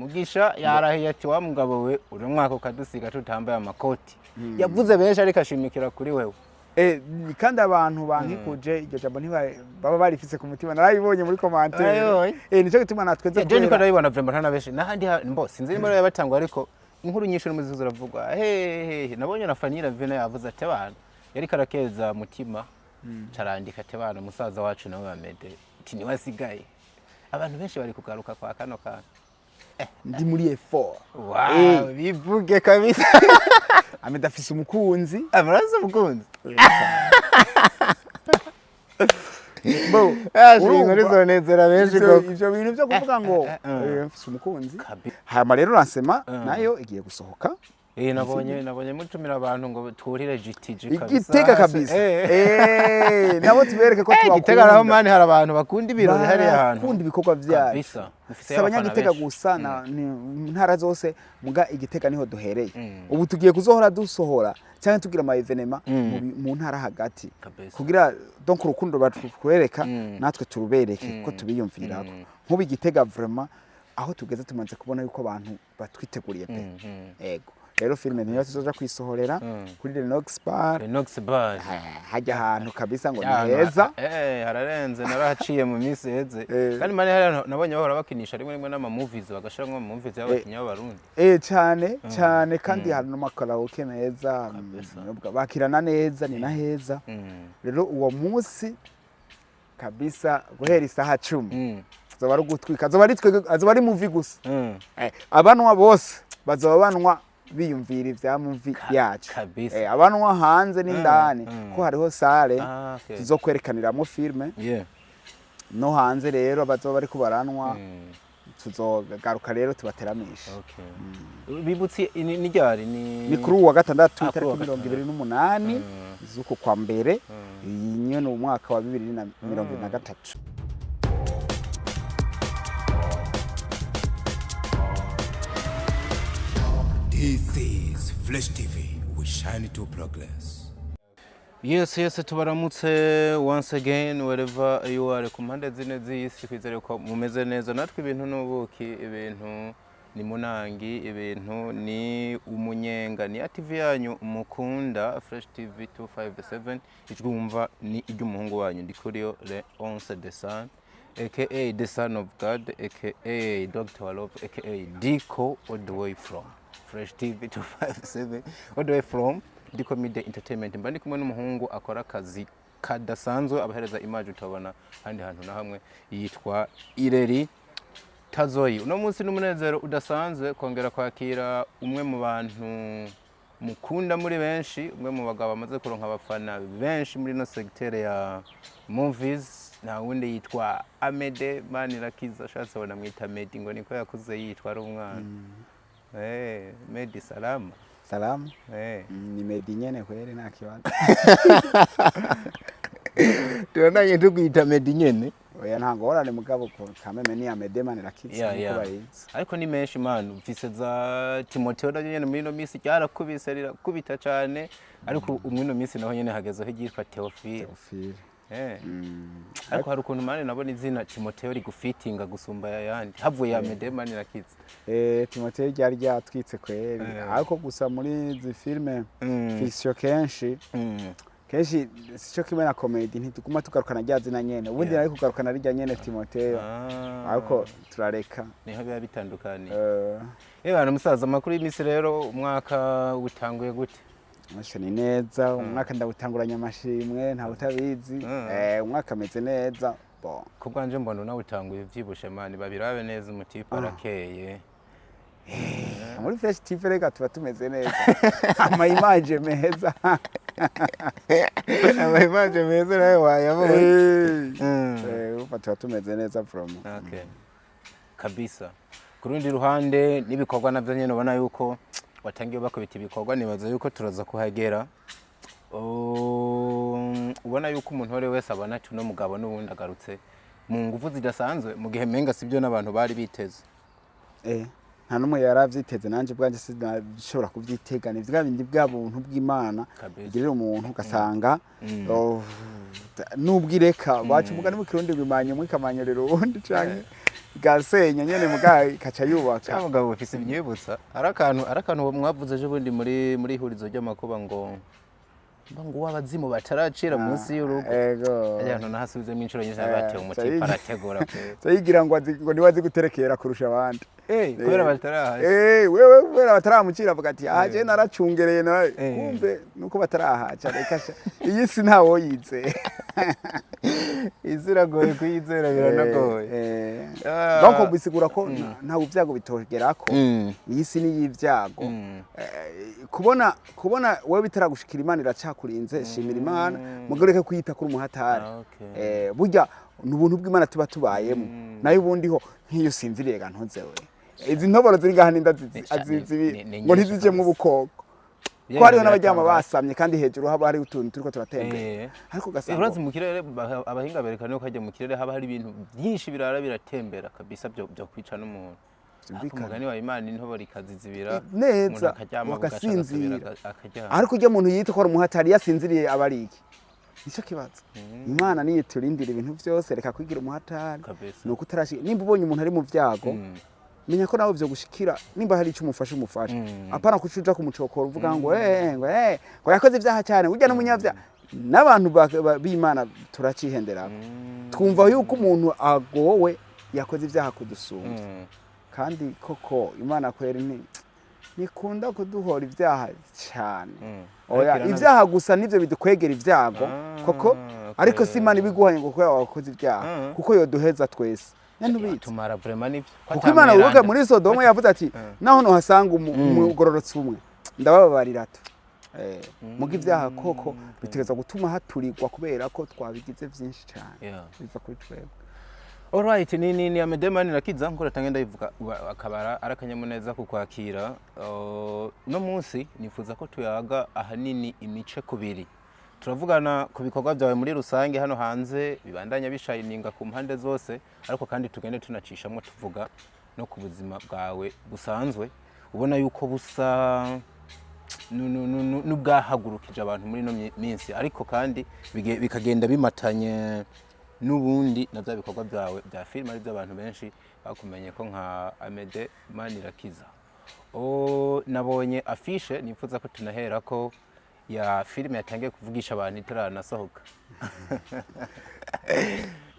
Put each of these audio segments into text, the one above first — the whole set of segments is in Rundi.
Mugisha yarahiye ati: "Wa mugabo we, uri mwaka ukadusiga tutambaye amakoti." Yavuze benshi, ariko ashimikira kuri wewe. Kandi abantu bankikuje iryo jambo baba barifise ku mutima, narabibonye muri commentaire. Ayoy. Nico gituma natweze. Je niko ndabibona vraiment, nta na benshi n'ahandi mbo sinzi nimba yabatangwa, ariko inkuru nyinshi no muzizo ziravugwa hehe. Nabonye na Fanny Ravena yavuze ati abantu yari karakeza mutima, carandika ati: "Abana, umusaza wacu nawe Amede ati niwe asigaye." Abantu benshi bari kugaruka kwa kano kantu. Ndi muri effort. Wow, bivuge kabisa. Amede afise umukunzi. Amaraso umukunzi. Bo, inkuru urumva, zonezera benshi koko. Ivyo bintu byo kuvuga ngo mfise umukunzi. Hama rero lancement nayo igiye gusohoka. Nabonye mutumira abantu ngo twurire GTG kabisa. Igitega kabisa. Nabo tubereke ko Gitega naho tubakunda. Man, hari abantu bakunda ibirori hariya hantu. Barakunda ibikorwa vyacu. Kabisa. Mufise Si abanyagitega abafana benshi. gusa, na ni mu ntara zose, muga igitega niho duhereye. Ubu tugiye kuzohora dusohora cyangwa tugira ama événements mu ntara hagati kugira donc urukundo batwereka natwe turubereke ko tubiyumvirako. Nk'ubu igitega vraiment aho tugeze, tumaze kubona yuko abantu batwiteguriye pe. Ego rero, filime niyo tuzoja kwisohorera kuri Lenox Bar. Lenox Bar. Hajya ahantu kabisa ngo ni Ya, heza. Hararenze, narahaciye mu minsi iheze. Kandi man, hariya nabonye bahora bakinisha rimwe rimwe n'ama movies, bagashiramwo ama movies y'abakinyi b'Abarundi. Cyane cyane, kandi hari n'amakaraoke meza. Kabisa. Bakirana neza, ni na heza. Rero uwo munsi kabisa guhera isaha 10 azoba ari ugutwika, azoba ari twebwe, azoba ari movie gusa. Abanwa bose bazoba banwa biyumvira ibya movie yacu. Abanwa hanze n'indani, ko hariho salle tuzokwerekaniramo filme no hanze. Rero bazoba bariko baranwa, tuzogaruka rero tubateramisha. Okay. Bibutse ni ryari ni? Ni kuri uwu wa gatandatu, Ah, kuri uwa itariki mirongo gatandatu. ibiri n'umunani z'uku kwa mbere, iyi nyene umwaka wa 2023. This is Flash TV. We shine to progress. Yes, tubaramutse once again wherever you are ku mpande zine z'isi. Twizere ko mumeze neza, natwe ibintu n'ubuki, ibintu ni munangi, ibintu ni umunyenga. Ni ya TV yanyu mukunda, Fresh TV 257. Ijwi wumva ni iry'umuhungu wanyu Ndikuriyo Leonce the Son, aka the son of God, aka Dr. Love, aka Diko, all the way from Fresh TV 257, all the way from Diko Media Entertainment. Mba ndi kumwe n'umuhungu akora akazi kadasanzwe, abahereza image utabona ahandi hantu na hamwe, yitwa Ireri Tazoyi. Uno munsi n'umunezero udasanzwe kongera kwakira umwe mu bantu mukunda muri benshi, umwe mu bagabo bamaze kuronka abafana benshi muri ino secteur ya movies. Nta wundi, yitwa Amede Manirakiza. Ashatse banamwita Medi, ngo niko yakuze yitwa ari umwana. Medi, salama. Salamu. Ni Medi nyene kweri, nta kibazo. Turananye tukwita Medi nyene. Oya, nta ngorane, mugabo ko kameme ni Amede Manirakiza nkuko bayizi. Ariko ni menshi man, mfise za Timoteo nayo nyene muri ino minsi ryarakubise, rirakubita cane, ariko muri ino minsi naho nyene hagezeho iryitwa Theophile. Theophile. Ariko hari ukuntu man nabona izina Timoteo rigufitinga gusumba ayandi, havuye Amede Manirakiza. Timothée ryari ryatwitse kweri, ariko gusa muri izi filime fiction kenshi kenshi sico kimwe na comedy, ntituguma tugarukana rya zina nyene. Ubundi nari kugarukana rirya nyene Timotheo, ariko turareka. Niho biba bitandukaniye. Bana musaza, amakuru y'imisi rero, umwaka utanguye gute? Masha, ni neza. Umwaka ndawutanguranye amashimwe, ntawe utabizi. Umwaka ameze neza, bon. Ku bwanje mbona unawutanguye uvyibushe man, babirabe neza, umutipe arakeye. Muri Fresh TV reka tuba tumeze neza, ama image meza. Ama image meza nawe wayabonye. Urumva tuba tumeze neza from Okay. Kabisa. Ku rundi ruhande n'ibikorwa navyo nyene ubona yuko watangiye bakubita ibikorwa, nibaza yuko turaza kuhagera. Ubona yuko umuntu uwo ari we wese abona ati uno mugabo n'ubundi agarutse mu nguvu zidasanzwe, mu gihe menga sibyo n'abantu bari biteze. Nta n'umwe yari avyiteze, nanje ubwanje sinashobora kuvyitega. Ni vya bindi bwa buntu bw'Imana igirira umuntu, ugasanga oh, nubwo ireka baca umugani mu Kirundi ngo imanya umwe ikamanyurira uwundi, canke Igasenya nyene, muga ikaca yubaka. Mugabo ufise imyibutsa, ari akantu mwavuze ejo bundi muri ihurizo ry'amakuba, ngo mba ngo w'abazimu bataracira munsi y'urugo. Ego. Ajya ahantu nahasubizemo inshuro nyinshi, bateye umutipe arategura pe. Yigira ngo ngo niwe azi guterekera kurusha abandi. Kubera batarahaca. Wewe kubera bataramucira avuga ati: "Ah, je naracungereye nawe." Kumbe nuko batarahaca, reka sha, iyi si ntawoyize. Isi iragoye kuyizera, biranagoye. Ah. Donc bisigura ko ntabwo ibyago bitogerako. Iyi si ni iy'ibyago. Kubona wewe bitaragushikira, Imana iracakurinze, shimira Imana, mugabo reka kwiyita kuri umuhatari. Burya ni ubuntu bw'Imana tuba tubayemo. Nayo ubundi ho nk'iyo usinziriye ga ntuze we, izi ntoboro ziri ngaha ninda Ni ngo nyinshi ntizijemwo kabisa. ubukoko, Bya ko hariho bintu n'abaryama biratangaje. basamye kandi hejuru haba hari utuntu turiko turatembera, ariko ugasanga Urazi mu kirere abahinga berekana ko hajya mu kirere haba hari ibintu byinshi birara biratembera kabisa, byo kwica n'umuntu. Ariko Vyumvikana. umugani wa Imana, intoboro ikazizibira, Neza, umuntu akaryama bugaca bagasinzira. agasubira akaryama. Ariko ujya muntu yita ko ari umuhatari, yasinziriye aba ari iki? Nicyo kibazo. Imana niyo iturindira ibintu byose, reka kwigira umuhatari. Kabisa. Ni uko utarashika. Nimba ubonye umuntu ari mu byago, menya ko nawe vyogushikira. Nimba hari icyo umufasha, umufasha, apana kuca uja kumucokora uvuga ngo ngo yakoze ibyaha cyane, ujya n'umunyabyaha. N'abantu b'Imana turacihenderako, twumva yuko umuntu agowe yakoze ibyaha kudusumba. Kandi koko Imana kwera ntikunda kuduhora ibyaha cyane. Oya. Ariko Ibyaha gusa nivyo bidukwegera ibyago. Koko. Ariko si Imana ibiguhanye ngo kubera wakoze ibyaha, kuko yoduheza twese nyene ubizi. Tumara vraiment nivyo. Kuko Imana, wibuke muri Sodomo yavuze ati: "Naho nohasanga umugororotsi umwe, ndabababarira." Tu muga ibyaha koko bitegerezwa gutuma haturirwa, kubera ko twabigize byinshi cyane, biva kuri twebwe. Alright, ni Amede Manirakiza nkuko natangiye ndabivuga, akaba ari akanyamuneza kukwakira. No munsi nifuza ko tuyaga ahanini imice kubiri. Turavugana ku bikorwa byawe muri rusange hano hanze bibandanya bishayininga ku mpande zose, ariko kandi tugende tunacishamo tuvuga no ku buzima bwawe busanzwe, ubona yuko busa n'ubwahagurukije abantu muri ino minsi, ariko kandi bikagenda bimatanye n'ubundi na bya bikorwa byawe bya filime, ari byo abantu benshi bakumenye ko nka Amede Manirakiza. O, nabonye afishe nifuza ko tunahera ko ya filime yatangiye kuvugisha abantu itaranasohoka.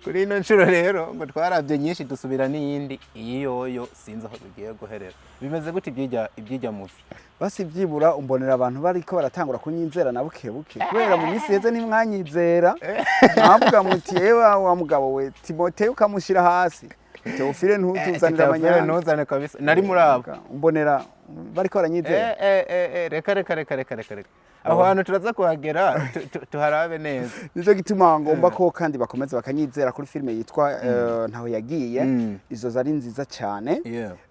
Kuri ino nshuro rero ngo twarabye nyinshi dusubira n'iyindi, iyi yoyo sinzi aho bigiye guherera. Bimeze gute ibyijya movie? Basi byibura umbonera abantu bariko baratangura kunyizera na buke buke, kubera mu minsi iheze ntimwanyizera, mwavuga muti: "Ewa wa mugabo we, Timoteyo ukamushyira hasi, Teofile ntutuzanire amanyanga." Ntuzane kabisa, nari muri abo. Umbonera bariko baranyizera. Reka reka reka reka reka reka, aho hantu turaza kuhagera, tuharabe neza. Nicyo gituma ngomba ko kandi bakomeza bakanyizera kuri filime yitwa Ntaho Yagiye. Izo zari nziza cyane.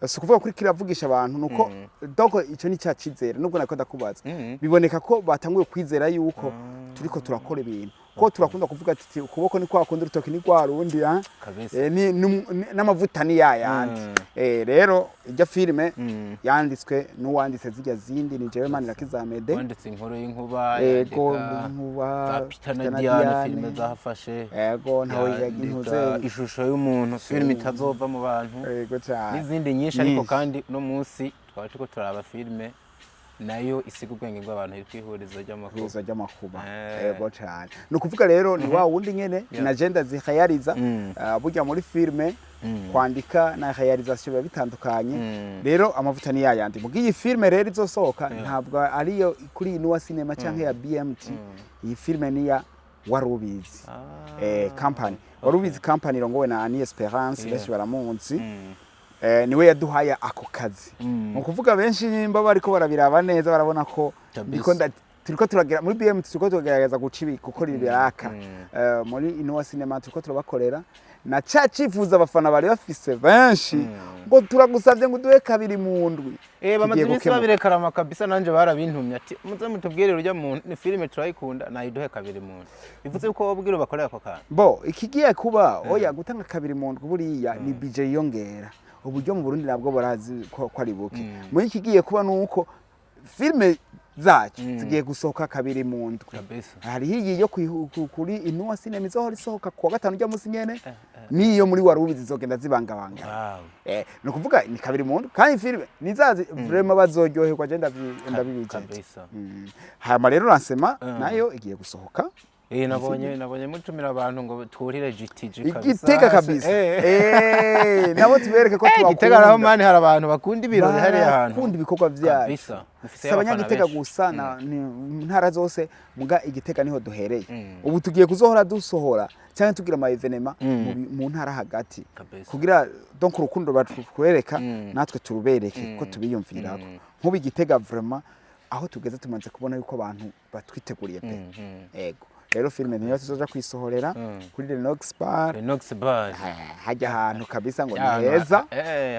Si ukuvuga kuri kiravugisha abantu, nuko donc icyo ni cya cyizere nubwo nako ndakubaza, biboneka ko batanguye kwizera yuko turiko turakora ibintu, ko turakunda kuvuga ati ukuboko ni kwa kundi, urutoki ni rwa rundi, ha? Kabisa. N'amavuta ni yayandi. Rero ijya filime yanditswe n'uwanditse zijya zindi, ni jewe Manirakiza Amede. Wanditse Inkuru y'Inkuba, Ego. yandika Inkuba, za Peter na Peter na Diane, Diane. filime zahafashe. Ego, ntawe Yandika ntuze Ishusho y'Umuntu, filime itazova mu bantu, Ego cyane. n'izindi nyinshi, ariko Nyinshi. kandi uno munsi twaba turiko turaraba filime nayo isiga ubwenge bw'abantu iri kwihurizo ry'amakuru. Ihurizo ry'amakuba. Ego cyane. Ni ukuvuga rero ni wa wundi nyene na genda zihayariza. Burya muri filime kwandika na réalisation biba bitandukanye. Rero amavuta ni yayandi. Muga iyi filime rero izosohoka ntabwo ariyo kuri Inuwa Cinema canke ya BMT. Iyi filime ni ya Warubizi company. Warubizi company irongowe na Annie Esperance, benshi baramuzi. Niwe yaduhaye ako kazi. Ni ukuvuga benshi nimba bariko barabiraba neza barabona ko ndiko turiko turagera muri BMT, turiko tugerageza guca ibi gukora ibiraka. Muri Inuwa Cinema turiko turabakorera na ca cifuzo abafana bari bafise benshi, ngo turagusavye ngo uduhe kabiri mu ndwi. Bamaze Kigiye iminsi gukemuka. babirekarama kabisa, nanje barabintumye ati muze mutubwire urya muntu, ni filime turayikunda, nayiduhe kabiri mu ndwi. Bivuze ko wabwira bakorera ako kantu. Bo ikigiye kuba, oya, gutanga kabiri mu ndwi buriya ni budget yiyongera, uburyo mu Burundi nabwo barazi ko ari buke. Muri ikigiye kuba nuko filime zacu zigiye gusohoka kabiri mu ndwi. Hariho iyi yo kuri Inua Cinema izohora isohoka kuwa gatanu ujya munsi nyene, n'iyo muri Warubizi izogenda zibangabanga. Ni ukuvuga ni kabiri mu ndwi, kandi filime nizazi vraiment bazoryoherwa, je ndabibijeje. Hama rero lancement nayo igiye gusohoka. Nabonye mutumira abantu ngo twurire GTG kabisa. Igitega kabisa. Nabo tubereke ko Gitega naho tubakunda. Man, hari abantu bakunda ibirori hariya hantu. Barakunda ibikorwa vyacu. Kabisa. Mufise Si abafana abanyagitega benshi. gusa, na ni mu ntara zose, muga Igitega niho duhereye. Ubu tugiye kuzohora dusohora cyangwa tugira ama événements mu ntara hagati kugira donc urukundo batwereka natwe turubereke ko tubiyumvirako. Nk'ubu Igitega vraiment aho tugeze tumaze kubona yuko abantu batwiteguriye pe. Ego rero filime niyo tuzoja kwisohorera kuri Lenox Bar. Lenox Bar. Hajya ahantu kabisa ngo ni Ya, heza.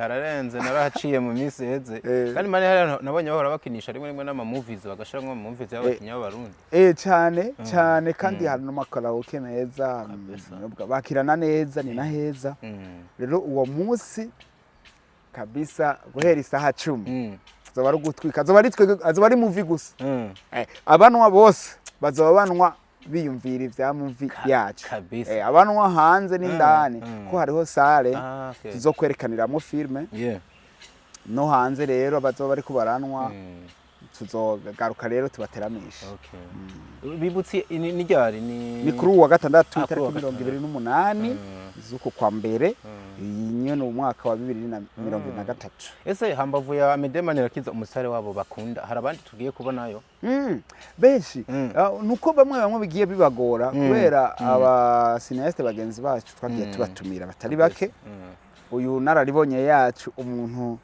Hararenze, narahaciye mu minsi iheze. Kandi man, hariya nabonye bahora bakinisha rimwe rimwe n'ama movies, bagashiramwo ama movies y'abakinyi b'Abarundi. Cyane cyane, kandi hari n'amakaraoke meza, ibinyobwa, bakirana neza, ni na heza. Rero uwo munsi kabisa guhera isaha 10 azoba ari ugutwika, azoba ari twebwe, azoba ari movie gusa. Abanwa bose bazoba banwa biyumvira ivya movie yacu. Abanwa hanze n'indani, ko hariho salle tuzokwerekaniramwo filme no hanze. Rero bazoba bariko baranwa, tuzogaruka rero tubateramishe. Okay. Bibutse ni ryari ni? Ni kuri uwa gatandatu, Ah, kuri uwa itariki mirongo gatandatu. ibiri n'umunani z'uku kwa mbere, iyi nyene umwaka wa 2023. Ese hambavu ya Amede Manirakiza, umusare wabo bakunda, hari abandi tugiye kubonayo? Benshi. Ah, nuko bamwe bamwe bigiye bibagora kubera aba cinéastes bagenzi bacu twagiye tubatumira batari bake. Uyu nararibonye yacu, umuntu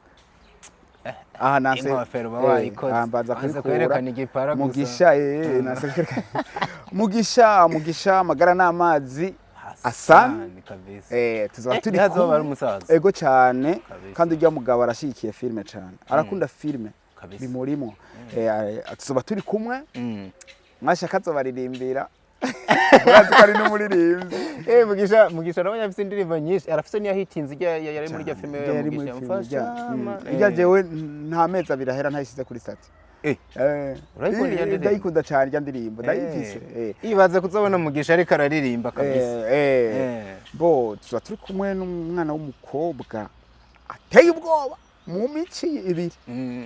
aha nase Inkofero uba wayikoze. Mbanza Wanze kuyikura. kwerekana igipara gusa. Mugisha, nase kwerekana Mugisha, Mugisha amagara n'amazi Hassan. Kabisa. Tuzoba turi ntihazoba kumwe. ari umusaza. Ego cyane. Kandi ujya mugabo arashyigikiye filime cyane, arakunda filime, bimurimo. Tuzoba turi kumwe. Mwashaka azobaririmbira, urazi ko ari n'umuririmbyi. Mugisha nabonye afise indirimbo nyinshi, arafise niyo hitinze ijya yari muri rya filime. Ijya yari muri Mugisha filime, mfasha ijya jewe nta mezi 2 ahera ntayishyize kuri statut. Urayikunda iyo ndirimbo? Ndayikunda cyane ijya ndirimbo, ndayifise. Ibaze kuzabona Mugisha ariko araririmba kabisa. Bo tuba turi kumwe n'umwana w'umukobwa ateye ubwoba mu mici ibiri.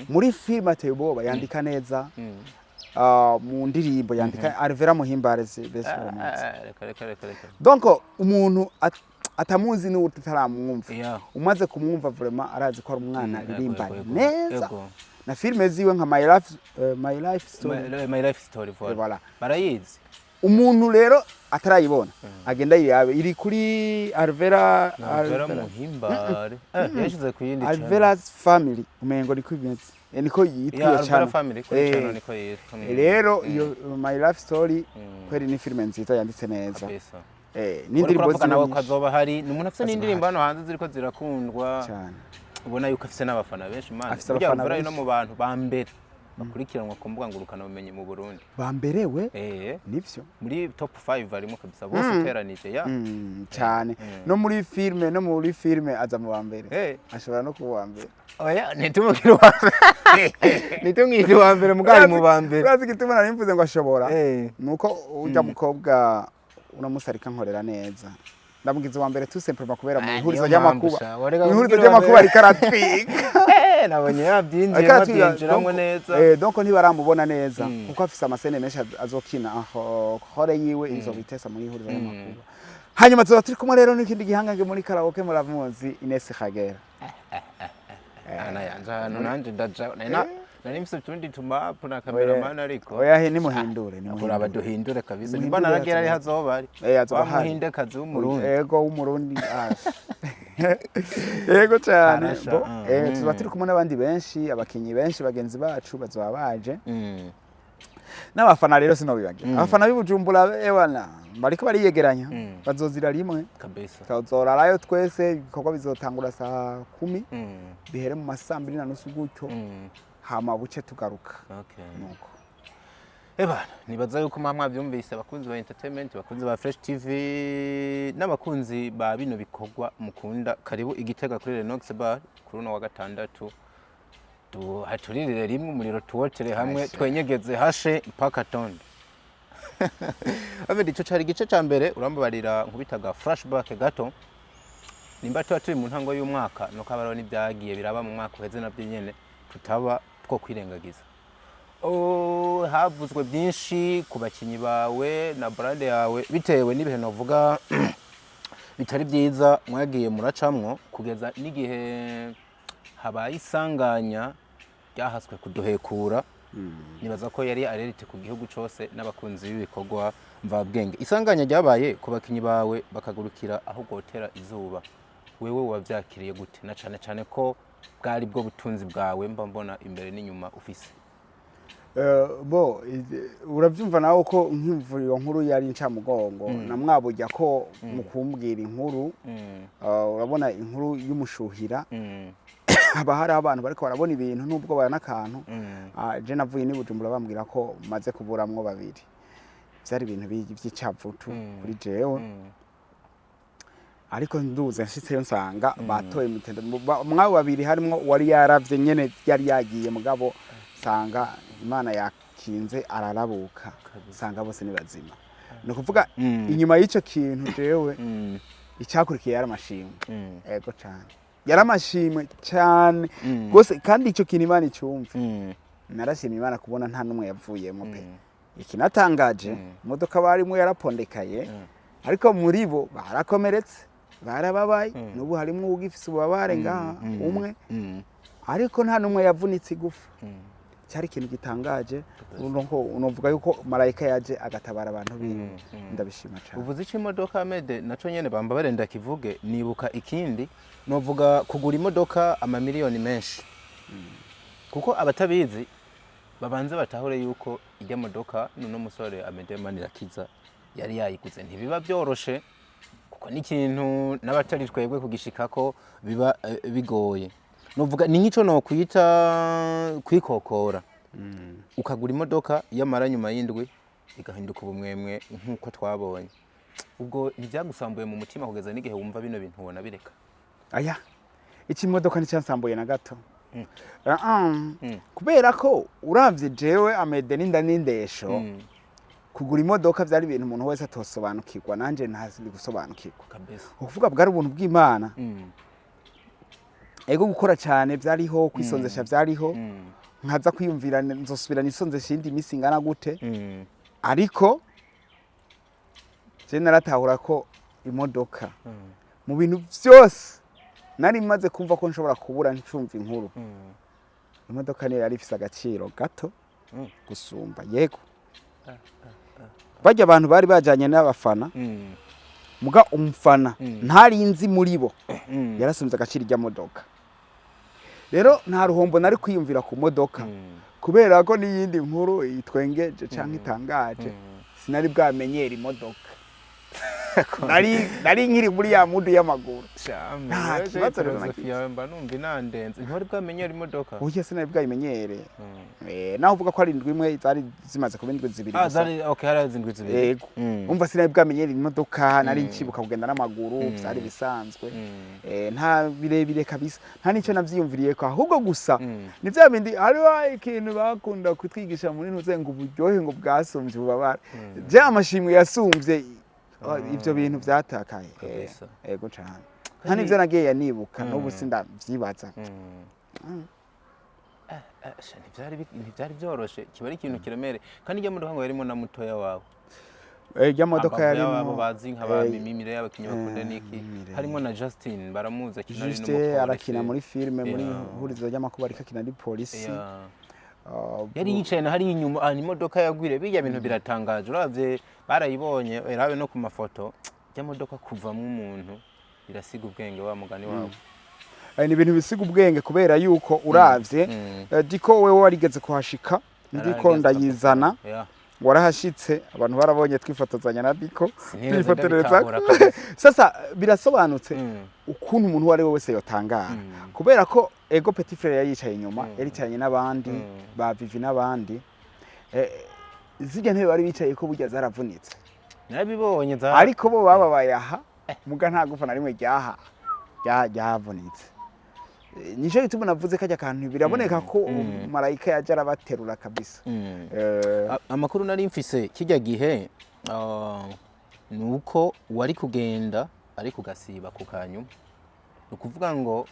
Muri filime ateye ubwoba, yandika neza. Ah, mu ndirimbo yandika, Alvera Muhimbare, benshi baramuzi. Ah, reka reka reka reka. Donc umuntu atamuzi n'uwo tutaramwumva, umaze kumwumva vraiment arazi ko ari umwana aririmba Ego, ego, neza. Na filime ziwe nka My Life, My Life Story. My Life Story, voilà. Voilà. Barayizi. Umuntu rero atarayibona agenda yirabe, iri kuri Alvera. Alvera Muhimbare yashize ku yindi channel. Alvera's Family umengo niko imeze. Niko yitwa Yeah, iyo Alvera channel. Family kuri channel niko yitwa. Rero iyo My Life Story kweri ni filime nziza yanditse neza. Uriko N'indirimbo uravuga nawe ko ziwe azoba hari, ni umuntu afise Azoba n'indirimbo ahari. hano hanze ziriko zirakundwa, cyane. Ubona yuko afise n'abafana benshi, man. Afise Burya abafana Alvera ari no benshi. mu bantu ba mbere bakurikiranwa ku mbuga ngurukanabumenyi mu Burundi. Bamberewe. Nivyo. Muri top 5 arimo kabisa bose uteranije ya. Cyane, no muri filme aza mu ba mbere. Ashobora no kuba uwa mbere. Oya, nitumubwire uwa mbere, nitumwite uwa mbere, mugari mu ba mbere. Urazi igituma nari mvuze ngo ashobora? Nuko ujya mukobwa unamusarika nkorera neza, ndamugize uwa mbere tout simplement kubera mu Ah, ihurizo niyo mpamvu ry'amakuba, sha, wareka mu ihurizo kumbwira uwa ry'amakuba mbere. ariko aratwiga. Nabonye yabyinjiyemo, Ariko aratwiga, abyinjiramo neza. Donc ntibaramubona neza kuko afise ama scènes menshi azokina aho hore yiwe izo bitesa muri ihurizo ry'amakuba. Hanyuma tuba turi kumwe rero n'ikindi gihangange muri karaoke, muramuzi, Ines Kagera. Ana yanje ahantu nanje ndaja nari mfise utundi tumapu na cameraman, ariko Oya he, nimuhindure. Kuraba Nimuhindure. Duhindure kabisa. Muhindure. Nimba naragera ari hazoba ari Azoba wa ahari. muhinde kazi w'Umurundi. Ego, w'Umurundi, yego cyane. Arasha, Bo, tuba turi kumwe n'abandi benshi, abakinyi benshi bagenzi bacu bazoba baje n'abafana. Rero sinobibagira abafana b'i Bujumbura, ewana bariko bariyegeranya, bazozira rimwe. Tuzorarayo twese. Ibikorwa bizotangura saa 10, bihere mu ma 2:30 gutyo, hama buce tugaruka. Nuko. Ebana, nibaza yuko mwa mwabyumvise, abakunzi ba entertainment, abakunzi ba Fresh TV n'abakunzi ba bino bikorwa mukunda, karibu Igitega kuri Renox Bar kuri uno wa gatandatu. Haturirire rimwe umuriro, tuwotere hamwe. Hashe. Twenyegeze hashe mpaka tondo. Amede, ico cari igice ca mbere. Urambabarira nkubitaga flashback gato. Nimba tuba turi mu ntango y'umwaka, nuko haba n'ibyagiye biraba mu mwaka uheze nabyo nyene tutaba two kwirengagiza. Oh, havuzwe byinshi ku bakinyi bawe na brand yawe bitewe n'ibihe novuga bitari byiza mwagiye muracamwo, kugeza n'igihe habaye isanganya ryahaswe kuduhekura. Nibaza ko yari alerte ku gihugu cose n'abakunzi b'ibikorwa mvabwenge. Isanganya ryabaye ku bakinyi bawe bakagurukira aho gotera izuba, wewe wavyakiriye gute, na cane cane ko bwari bwo butunzi bwawe mba mbona imbere n'inyuma ufise? Bo uravyumva nawe ko nk'imvuriro nkuru yari incamugongo na mwabujya ko mu kumbwira inkuru. Urabona inkuru y'umushuhira, haba hariho abantu bariko barabona ibintu nubwo bara n'akantu. Je navuye ni Bujumbura bambwira ko maze kuburamwo babiri. Vyari ibintu vy'icavutu kuri jewe. Ariko nduze nshitseyo nsanga batoye imitende. Mwabo babiri harimwo uwari yaravye nyene yari yagiye, mugabo nsanga Imana yakinze ararabuka, nsanga bose ni bazima. Ni ukuvuga inyuma y'ico kintu jewe icyakurikiye yari amashimwe. Ego cane, yari amashimwe cyane rwose, kandi ico kintu Imana icyumva. Narashimye Imana kubona nta n'umwe yavuyemo pe. Ikinatangaje, imodoka barimo yarapondekaye, ariko muri bo barakomeretse, barababaye. N'ubu harimwo uwugifise ububabare ngaha umwe, ariko nta n'umwe yavunitse igufa. Cyari ikintu gitangaje. Unovuga yuko marayika yaje agatabara abantu biwe. Ndabishima cyane. Uvuze ico imodoka, Amede, naco nyene bamba barenda kivuge. Nibuka ikindi novuga kugura imodoka amamiliyoni menshi, kuko abatabizi babanze batahure yuko ijya modoka nuno musore Amede Manirakiza yari yayiguze ntibiba byoroshe, kuko n'ikintu n'abatari twebwe kugishikako biba bigoye. Novuga ni nk'ico nokwita kwikokora, ukagura imodoka yamara nyuma y'indwi igahinduka ubumwemwe nk'uko twabonye. Ubwo ntibyagusambuye mu mutima kugeza n'igihe wumva bino bintu ubona bireka? Aya, iki modoka nticyansambuye na gato. Ah, ah. Kubera ko uravye jewe Amede n'inda n'indesho, kugura imodoka byari ibintu umuntu wese atosobanukirwa, nanje ntazi gusobanukirwa. Ukuvuga bwari ubuntu bw'Imana. Ego, gukora cyane byariho, kwisonzesha byariho, nkaza kwiyumvira nzosubira nisonzesha iyindi minsi ingana gute. Ariko je naratahura ko imodoka mu bintu byose nari maze kumva ko nshobora kubura ncumva inkuru, imodoka niyo yari ifise agaciro gato gusumba. Yego, barya abantu bari bajanye n'abafana, muga umufana ntari nzi muri bo yarasumbye agaciro ijya modoka. Rero nta ruhombo nari kwiyumvira ku modoka, kubera ko n'iyindi nkuru itwengeje canke itangaje, sinari bwamenyera imodoka, nari nkiri muri ya mood y'amaguru. Nta kibazo rero filozofi nagize. Yawe mba numva inandenze. Ntiwari bwamenyera imodoka? Oya, sinari bwayimenyere. Naho uvuga ko ari indwi imwe, zari zimaze kuba indwi 2 Ah, gusa. Zari okay, hari izindwi 2. Yego. Umva, sinari bwamenyere imodoka, nari nkibuka kugenda n'amaguru, byari bisanzwe. Nta birebire kabisa, nta n'icyo navyiyumviriye ko, ahubwo gusa ni bya bindi, hariho ikintu bakunda kutwigisha muri ntuze ngo uburyohe ngo bwasumbye ububabare. Je amashimwe yasumbye ivyo bintu vyatakaye. Ego cane, nta n'ivyo nagiye yanibuka, n'ubu sindavyibaza. Sha, ntivyari byoroshe, kiba ari ikintu kiremere. Kandi ijya modoka ngo yarimo na mutoya wawe? Ijya modoka Ambavu yarimo y'abo bazi nka ba Mimire y'abakinyi bakunda niki. Mimire. Harimo na Justin, baramuzi, akina ari Juste n'umupolisi. arakina muri filime muri hurizo ry'amakuba, ariko akina ari polisi. Yari yicaye na hariya inyuma ahantu imodoka yagwire. Bijya bintu biratangaje, uravye barayibonye, urabe no ku mafoto ijya modoka kuvamwo umuntu birasiga ubwenge wa mugani wawe. Ni ibintu bisiga ubwenge, kubera yuko uravye diko wewe warigeze kuhashika, ndiko Narahageze. ndayizana. Warahashitse, abantu barabonye twifotozanya na Diko, Sinigeze twifotoreza. ndabitahura kabisa. Sasa birasobanutse ukuntu umuntu uwo ari we wese yotangara, kubera ko ego, petit frère yari yicaye inyuma, yari yicaranye n'abandi ba Vivi n'abandi. Zirya ntebe bari bicaye ko burya zaravunitse. Narabibonye za Ariko bo bababaye aha, muga nta gufa na rimwe ryaha ryahavunitse. Nico gituma navuze kajya kantu, biraboneka ko marayika yaje arabaterura kabisa. Amakuru nari mfise kijya gihe, ni uko wari kugenda ariko ugasiba ku kanyuma. Ni ukuvuga ngo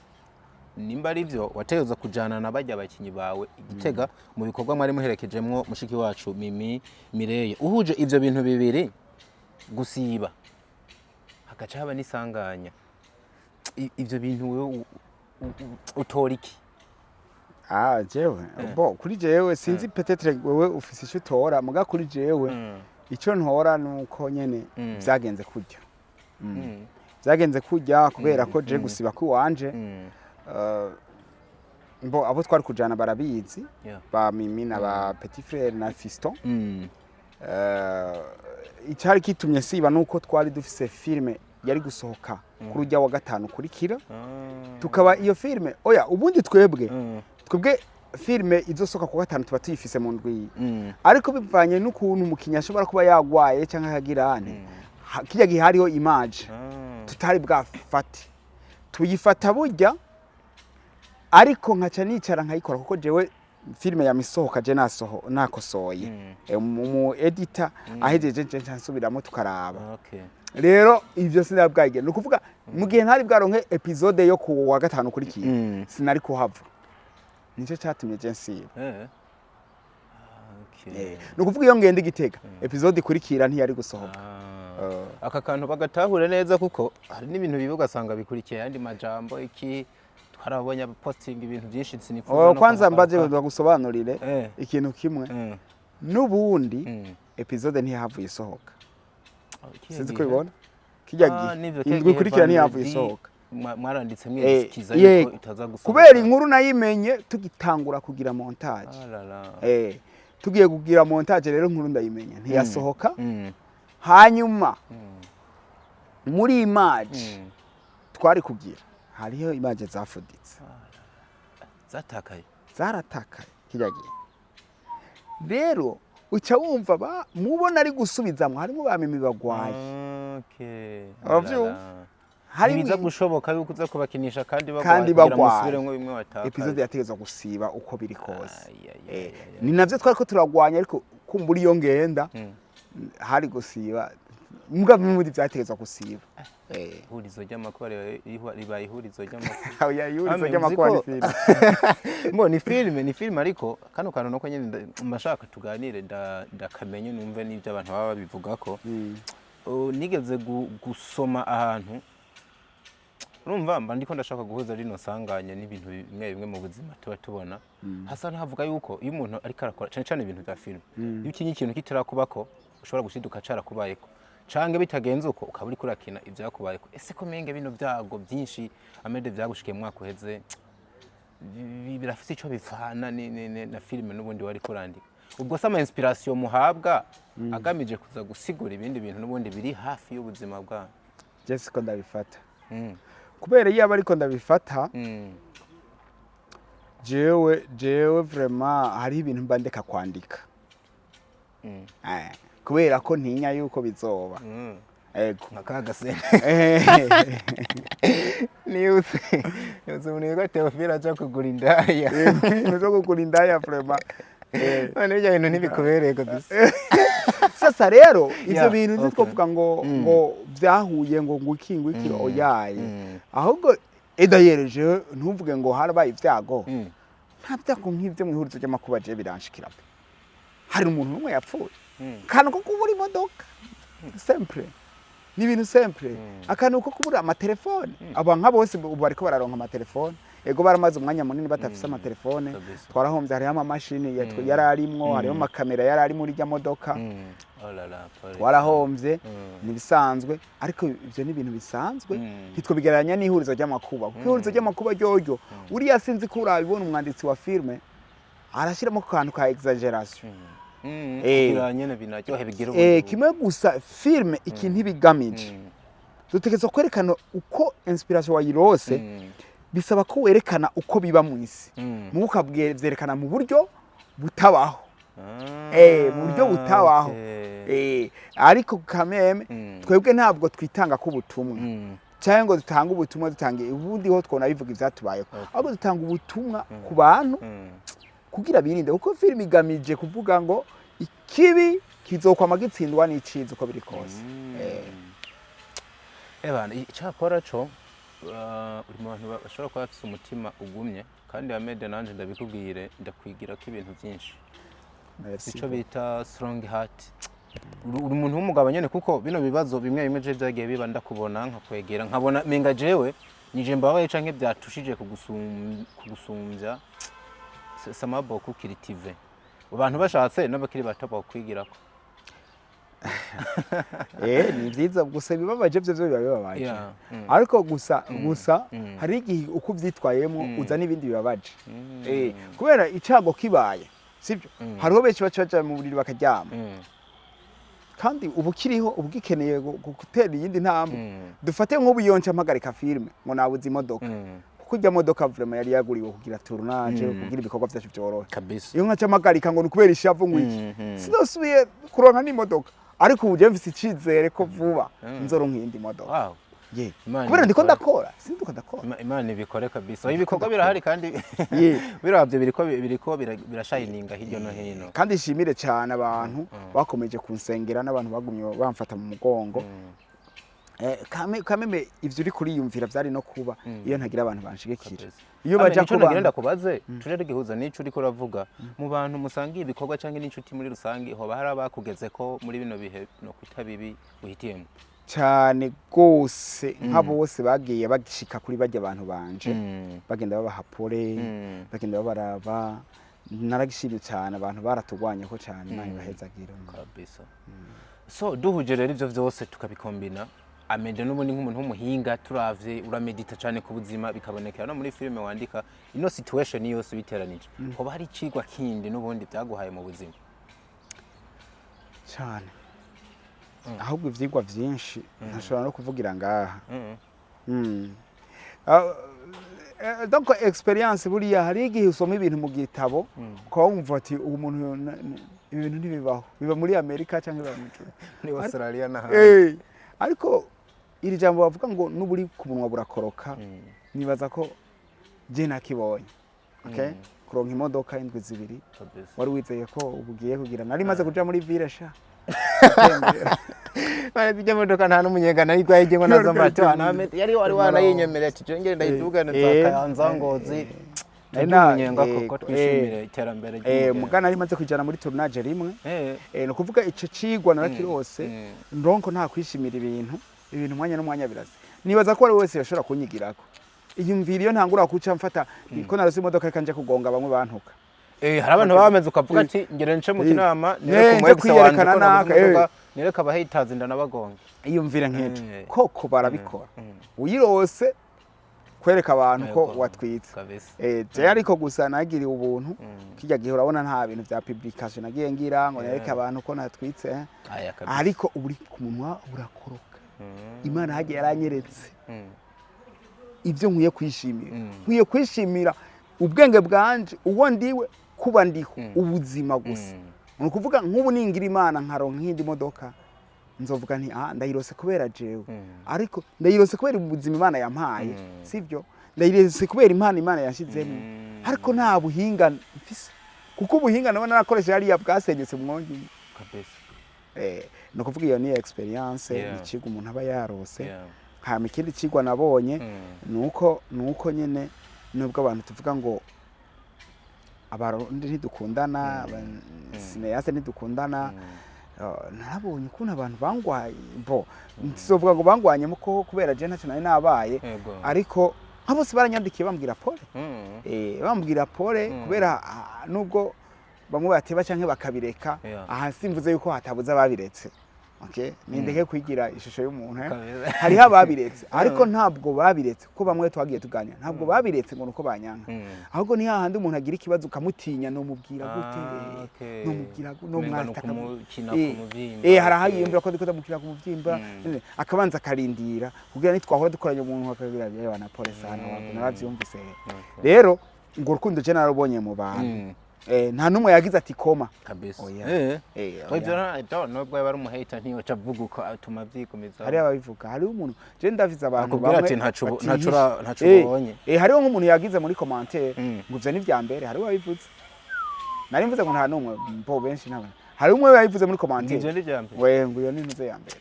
nimba ari byo, wategerezwa kujana na bajya abakinyi bawe igitega mu bikorwa mwari muherekejemwo mushiki wacu Mimi Mireye. Uhuje ivyo bintu bibiri, gusiba hagaca haba n'isanganya, ivyo bintu wewe utora iki? Ah, jewe, bo kuri jewe sinzi, peut-être wewe ufise icyo utora, muga kuri jewe icyo ntora nuko nyene vyagenze kurya. Vyagenze kurya kubera ko je gusiba kwiwanje, mbo abo twari kujana barabizi, ba Mimi na ba petit frère na fiston. Icyari kitumye siba nuko twari dufise filme yari gusohoka kuri ujya wa gatanu kurikira. Tukaba iyo filme, oya, ubundi twebwe twebwe filme izosohoka ku gatanu tuba tuyifise mu ndwi, ariko bivanye n'ukuntu umukinnyi ashobora kuba yagwaye cyangwa akagira ane, kirya gihe hariho image tutari bwafate, tuyifata burya, ariko nkaca nicara nkayikora, kuko jewe filime yamisohoka je nasoho nakosoye. Mu editor ahejeje, nje nca nsubiramo tukaraba. Rero ivyo sinabwage, ni ukuvuga mu gihe ntari bwaronke episode yo ku wa gatanu ukurikiye, sinari kuhava. Nicyo cyatumye je nsiba. Ni ukuvuga iyo ngenda igitega, episode ikurikira ntiyari gusohoka. Aka kantu bagatahure neza, kuko hari n'ibintu bibi ugasanga bikurikiye ayandi majambo. Iki twarabonye abapostinga ibintu byinshi, sinifuza Oh, no kwanza kuvuga. mbaje bagusobanurire ikintu kimwe. N'ubundi episode ntiyahavuye isohoka. Kiya Sinzi gihe? ko ubibona kijya Ah, gihe nivyo, kiya indwi gihe ikurikira ntiyahavuye vendredi isohoka. Mwaranditse mwisikiza yuko itaza gusohoka. Kubera inkuru nayimenye tugitangura kugira montage. Ah la la. Tugiye kugira montage rero, inkuru ndayimenya, ntiyasohoka. Hanyuma muri image twari kugira, hariho image zafuditse. Zatakaye. Zaratakaye kijya gihe. Rero uca wumva mubona ari gusubizamwo, harimo ba Mimi bagwaye. Uravyumva? Ah la la. Harimo Ntibiza gushoboka yuko uza kubakinisha kandi bagwaye, kandi kugira bagwaye. musubiremwo bimwe watakaye. Episode yategezwa gusiba uko biri kose. Ay, ay, ay, ay, ay. Ni navyo twariko turagwanya, ariko kumbura iyo ngenda hari gusiba, mbwa n'ubundi vyategezwa gusiba. Ihurizo ry'amakuba ribaye ihurizo ry'amakuba. Oya, ihurizo Ame, ry'amakuba ni uzi ko- filime. Mbo ni filime, ariko kano kantu nuko nyene mba tuganire, ndakamenye numve n'ibyo abantu baba babivugako. Nigeze gusoma ahantu, urumva mba ndiko ndashaka guhuza rino sanganya n'ibintu bimwe bimwe mu buzima tuba tubona, hasa n'ahavuga yuko iyo umuntu ariko arakora cane cane ibintu bya filime, iyo ukinye ikintu kitarakubako, ushobora gushiduka carakubayeko, canke bitagenze uko ukaba uriko urakina ivyakubayeko. Ese ko menge bino vyago byinshi amede vyagushikiye mu mwaka uheze birafise ico bivana na filime n'ubundi wari kurandika? Ubwo se ama inspiration muhabwa agamije kuza gusigura ibindi bintu n'ubundi biri hafi y'ubuzima bwanyu? Je siko ndabifata, kubera iyo aba ariko ndabifata, jewe vraiment hariho ibintu mba ndeka kwandika. Kubera ko ntinya yuko bizoba. Ego. Nka ka gasene nibutse umuntu witwa Theophile aja kugura indaya. Ibintu byo kugura indaya vraiment. None ibyo bintu ntibikubereye kabisa. Sasa rero ivyo bintu ntitwovuga ngo vyahuye, ngo iki ngo iki, oyaye. Ahubwo edayereje ntuvuge ngo harabaye ibyago. Nta byago nk'ibyo mu ihurizo ry'amakuba je biranshikira pe. Hari umuntu n'umwe yapfuye. Akantu ko kubura imodoka simple, ni ibintu simple. Akantu ko kubura amatelefone, aba nka bose ubu bariko bararonka amatelefone. Ego, baramaze umwanya munini batafise amatelefone. Twarahombye, hariho amamashini yari arimwo, hariho amakamera yari ari muri rya modoka. Oh là là, pole. Twarahombye, ntibisanzwe, ariko ibyo ni ibintu bisanzwe. Ntitwobigereranya n'ihurizo ry'amakuba, kuko ihurizo ry'amakuba ryoryo uriya, sinzi ko urabibona, umwanditsi wa filime arashyiramo akantu ka exaggeration. Kugira nyene binaryohe, bigire ubundi. Kimwe gusa, filime ikintu ibigamije, dutegerezwa kwerekana uko inspiration wayirose. Bisaba ko werekana uko biba mu isi, muwe ukabyerekana mu buryo butabaho. Mu buryo butabaho. Ariko kameme twebwe ntabwo twitanga ko ubutumwa. Cyangwa ngo dutange ubutumwa, dutange ubundi ho twona bivuga ivyatubayeho, ahubwo dutanga ubutumwa ku bantu kugira birinde, kuko filime igamije kuvuga ngo ikibi kizokwama gitsindwa n'iciza uko biri kose. Ebana, icyakora co uri mu bantu bashobora kuba bafise umutima ugumye, kandi Ahmed, nanje ndabikubwire, ndakwigira ko ibintu byinshi. Merci. Ico bita strong heart. Uri umuntu w'umugabo nyene, kuko bino bibazo bimwe bimwe je byagiye biba, ndakubona nkakwegera, nkabona menga jewe nije mbabaye canke byatushije kugusumbya. Samabo kukiritive abantu bashatse n'abakiri bato bakwigirako. Ni vyiza gusa ibibabaje byo biba bibabaje. Ariko gusa hari igihe uko uvyitwayemo uza n'ibindi bibabaje. Kubera icago kibaye, sibyo, hariho benshi baca baja mu buriri bakaryama, kandi ubu kiriho uba ugikeneye gutera iyindi ntambwe. Dufate nk'ubu iyo nca mpagarika filime ngo nabuze imodoka, kuko irya modoka vraiment yari yaguriwe kugira tournage, kugira ibikorwa vyacu vyorohe. Iyo nkaca mpagarika ngo ni ukubera ishavu ngo iki, sinosubiye kuronka n'imodoka. Ariko ubu je mfise icizere ko vuba nzoronka iyindi modoka. Ye. Imana Kubera ndiko ibikore. ndakora, sindiko ndakora. Imana ibikore kabisa. Ibikorwa birahari kandi biravyo biriko birashayininga hirya no hino. Kandi nshimire cyane abantu bakomeje kunsengera n'abantu bagumye bamfata mu mugongo. Kameme ivyo uri kuriyumvira vyari no kuba iyo ntagira abantu banshigikira. Kabisa. Iyo Ame, baja nico kuba nagira ndakubaze, tuje tugihuza n'ico uriko uravuga, mu bantu musangiye ibikorwa canke n'inshuti muri rusange, hoba hari abakugeze ko muri bino bihe no kwita bibi uhitiyemo? Cyane gose, nka bose bagiye bagishika kuri bajya abantu banje, bagenda babaha pole, bagenda babaraba. Naragishimye cyane, abantu baratugwanyeho cyane, Imana ibahezagira. Kabisa. So duhuje rero ivyo vyose tukabikombina, Amede n'ubundi nk'umuntu w'umuhinga, turavye uramedita cyane ku buzima, bikabonekera no muri filime wandika. Ino situation yose ubiteranije, hoba hari icigwa kindi n'ubundi byaguhaye mu buzima? Cyane, ahubwo ivyigwa vyinshi ntashobora no kuvugira ngaha. Donc experience, buriya hari igihe usoma ibintu mu gitabo ukaba wumva ati uwo muntu ibi bintu ntibibaho, biba muri Amerika cyangwa biba mu ijuru. Muri Australia n'ahandi. Ariko iri jambo bavuga ngo n'uburi ku munwa burakoroka, nibaza ko je nakibonye, okay? Kuronka imodoka indwi 2, wari wizeye ko ubu ugiye kugira, nari maze kuja muri ville sha. Bane zijya modoka nta n'umunyenga nari gwayigemo nazo mbato yari wari wanayinyemereye ati jongere ndayidugane za Kayanza, Ngozi, Nari turye umunyenga koko, twishimire iterambere ry'umugenzi. Mugana nari maze kwijana muri tournage rimwe. Ni ukuvuga ico cigwa narakirose, ndonko nta kwishimira ibintu umwanya n'umwanya biraza. Nibaza ko ari wese yashobora kunyigirako iyumvira iyo ntangura kuca mfata ko narose imodoka, reka nje kugonga bamwe bantuka. Hari abantu baba bameze ukavuga ati ngere nce mu kinama, nereke nje umu ex wanje kwiyerekana ko naguze naka, imodoka, nereke abahitazi ndanabagonga. Iyumvire nk'ejo koko barabikora, uyirose kwereka abantu ko watwitse. Je ariko gusa nagiriwe ubuntu kijya gihe, urabona nta bintu vya publication nagiye ngira ngo nereke abantu ko natwitse. Aya kabisa. Ariko uri ku munwa urakoroka. Imana hagiye yaranyeretse ibyo nkwiye kwishimira. Nkwiye kwishimira ubwenge bwanje, uwo ndiwe, kuba ndiho, ubuzima gusa. Ni ukuvuga nk'ubu ningira Imana nkaronka nk'indi modoka, nzovuga nti ah, ndayirose kubera jewe, ariko ndayirose kubera ubuzima Imana yampaye, sibyo? Ndayirose kubera impano Imana yashizemo, ariko nta buhinga mfise, kuko ubuhinga nabona narakoresha hariya bwasenyutse mwongi. Ni ukuvuga iyo ni experience, ni icigwa umuntu aba yarose. Hama ikindi cigwa nabonye nuko nyene nubwo abantu tuvuga ngo Abarundi ntidukundana, cinéaste ntidukundana, narabonye ukuntu abantu bangwaye bo, nsizovuga ngo bangwanyemo ko kubera je ntacyo nari nabaye, ariko nka bose baranyandikiye bambwira pole. Bambwira pole, kubera nubwo bamwe bateba canke bakabireka. Aha simvuze yuko hatabuze ababiretse, okay, nindeke kwigira ishusho y'umuntu. Hariho ababiretse, ariko ntabwo babiretse kuko bamwe twagiye tuganira, ntabwo babiretse ngo nuko banyanka, ahubwo ni hahandi umuntu agira ikibazo ukamutinya, nomubwira gute? Nomubwira Umenga nomwataka ni ukumukina ku muvyimba. Hari aho yiyumvira ko ndiko ndamukina ku muvyimba, akabanza akarindira kugira nitwahora dukoranye umuntu akagira yewe na pole sana, naravyumvise. Rero ngo urukundo je narubonye mu bantu. Nta n'umwe yagize ati koma. Kabisa. Oya. Oya. Ivyo nubwo yaba ari umuhater, ntiyoca avuga uko atuma vyigumiza. Hariho ababivuga, hariho umuntu, je ndavize abantu Akubwira bamwe ati batihisha. ntaco ubonye. Hariho nk'umuntu yagize muri commentaire ngo ivyo ni vya mbere. Hariho wabivuze, nari mvuze ngo nta n'umwe, mbo benshi nta, hari umwe yabivuze muri commentaire. Ivyo ni vya mbere. We ngo iyo ni ntuze ya mbere.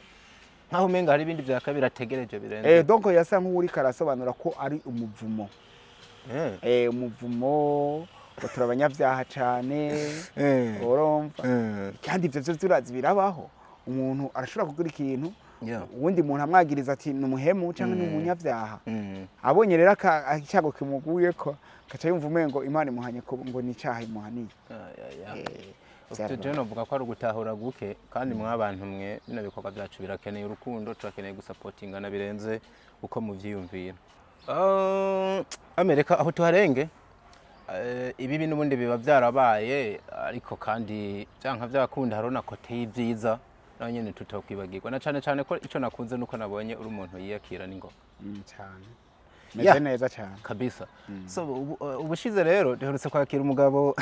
Nkaho umenga hari ibindi vya kabiri ategereje birenze. Donc yasa nk'uwuriko arasobanura ko ari umuvumo. Umuvumo ngo turi abanyabyaha cane. Urumva, kandi ivyo vyo turazi birabaho, umuntu arashobora kugira ikintu, uwundi muntu amwagiriza ati ni umuhemu cyangwa ni umunyabyaha. Abonye rero icyago kimuguyeko, akaca yumva umengo Imana imuhanye ngo ni icyaha imuhaniye. Je novuga ko ari ugutahura guke, kandi mwabantu mwe, bino bikorwa byacu birakeneye urukundo, turakeneye gusapotingana birenze uko muvyiyumvira. Amerika aho tuharenge. Ibibi n'ubundi biba byarabaye, ariko kandi byanka byakunda hariho na côté y'ibyiza naho nyene tutokwibagirwa, na cane cane ko ico nakunze nuko nabonye uri umuntu yiyakira n'ingoga. Cyane, meze neza cyane. Kabisa. So ubushize rero duherutse kwakira umugabo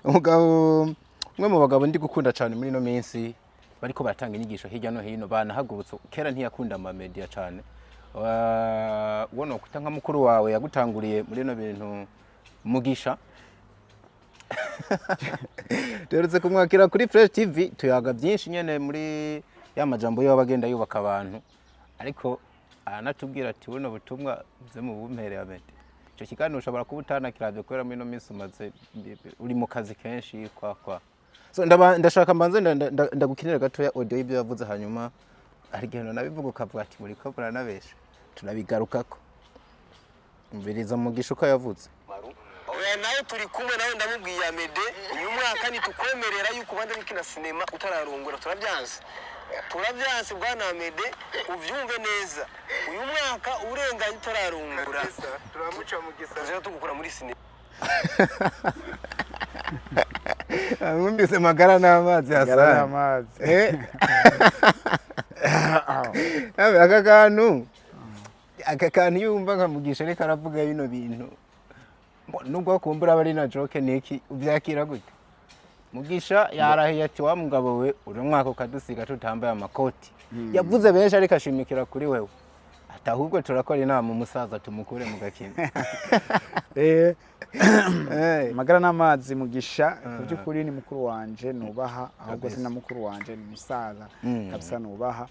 umwe mu bagabo ndi gukunda cyane muri ino minsi, bariko baratanga inyigisho hirya no hino, banahagurutse. Kera ntiyakunda ama media cyane. Uwo nokwita nka mukuru wawe yagutanguriye muri ino bintu, Mugisha, duherutse kumwakira kuri Fresh TV, tuyaga byinshi nyene muri ya majambo yo agenda yubaka abantu, ariko aranatubwira ati buno butumwa buze mu bumpere Amede. Icyo kiganiro ushobora kuba utanakiravye kubera muri ino minsi umaze uri mu kazi kenshi kwa so ndashaka mbanze ndagukinira gatoya audio y'ibyo yavuze, hanyuma hari igihe nabivuga ukavuga ati muriko muranabesha, tunabigarukako. Umviriza Mugisha uko yavuze. Oya, nawe turi kumwe nawe, ndamubwiye: "Amede, uyu mwaka ntitukwemerera yuko ubanza gukina sinema utararongora. Turabyanze, turabyanze. Bwana Amede, ubyumve neza, uyu mwaka urenganye utararongora, turamuca mu gisa." Tuzajya tugukura muri sinema. Mwumvise magara n'amazi. Magara Hasani. N'amazi. Aka kantu iyo wumva nka Mugisha ariko aravuga bino bintu, nubwo kumbura aba ari na joke, niki ubyakira gute? Mugisha yarahiye ati wa mugabo we, uri mwaka ukadusiga tutambaye amakoti. Yavuze benshi ariko ashimikira kuri wewe, ati ahubwo turakora inama umusaza tumukure mu gakino. Magara n'amazi, Mugisha ku by'ukuri ni mukuru wanje nubaha, ahubwo si na mukuru wanje, ni musaza kabisa nubaha.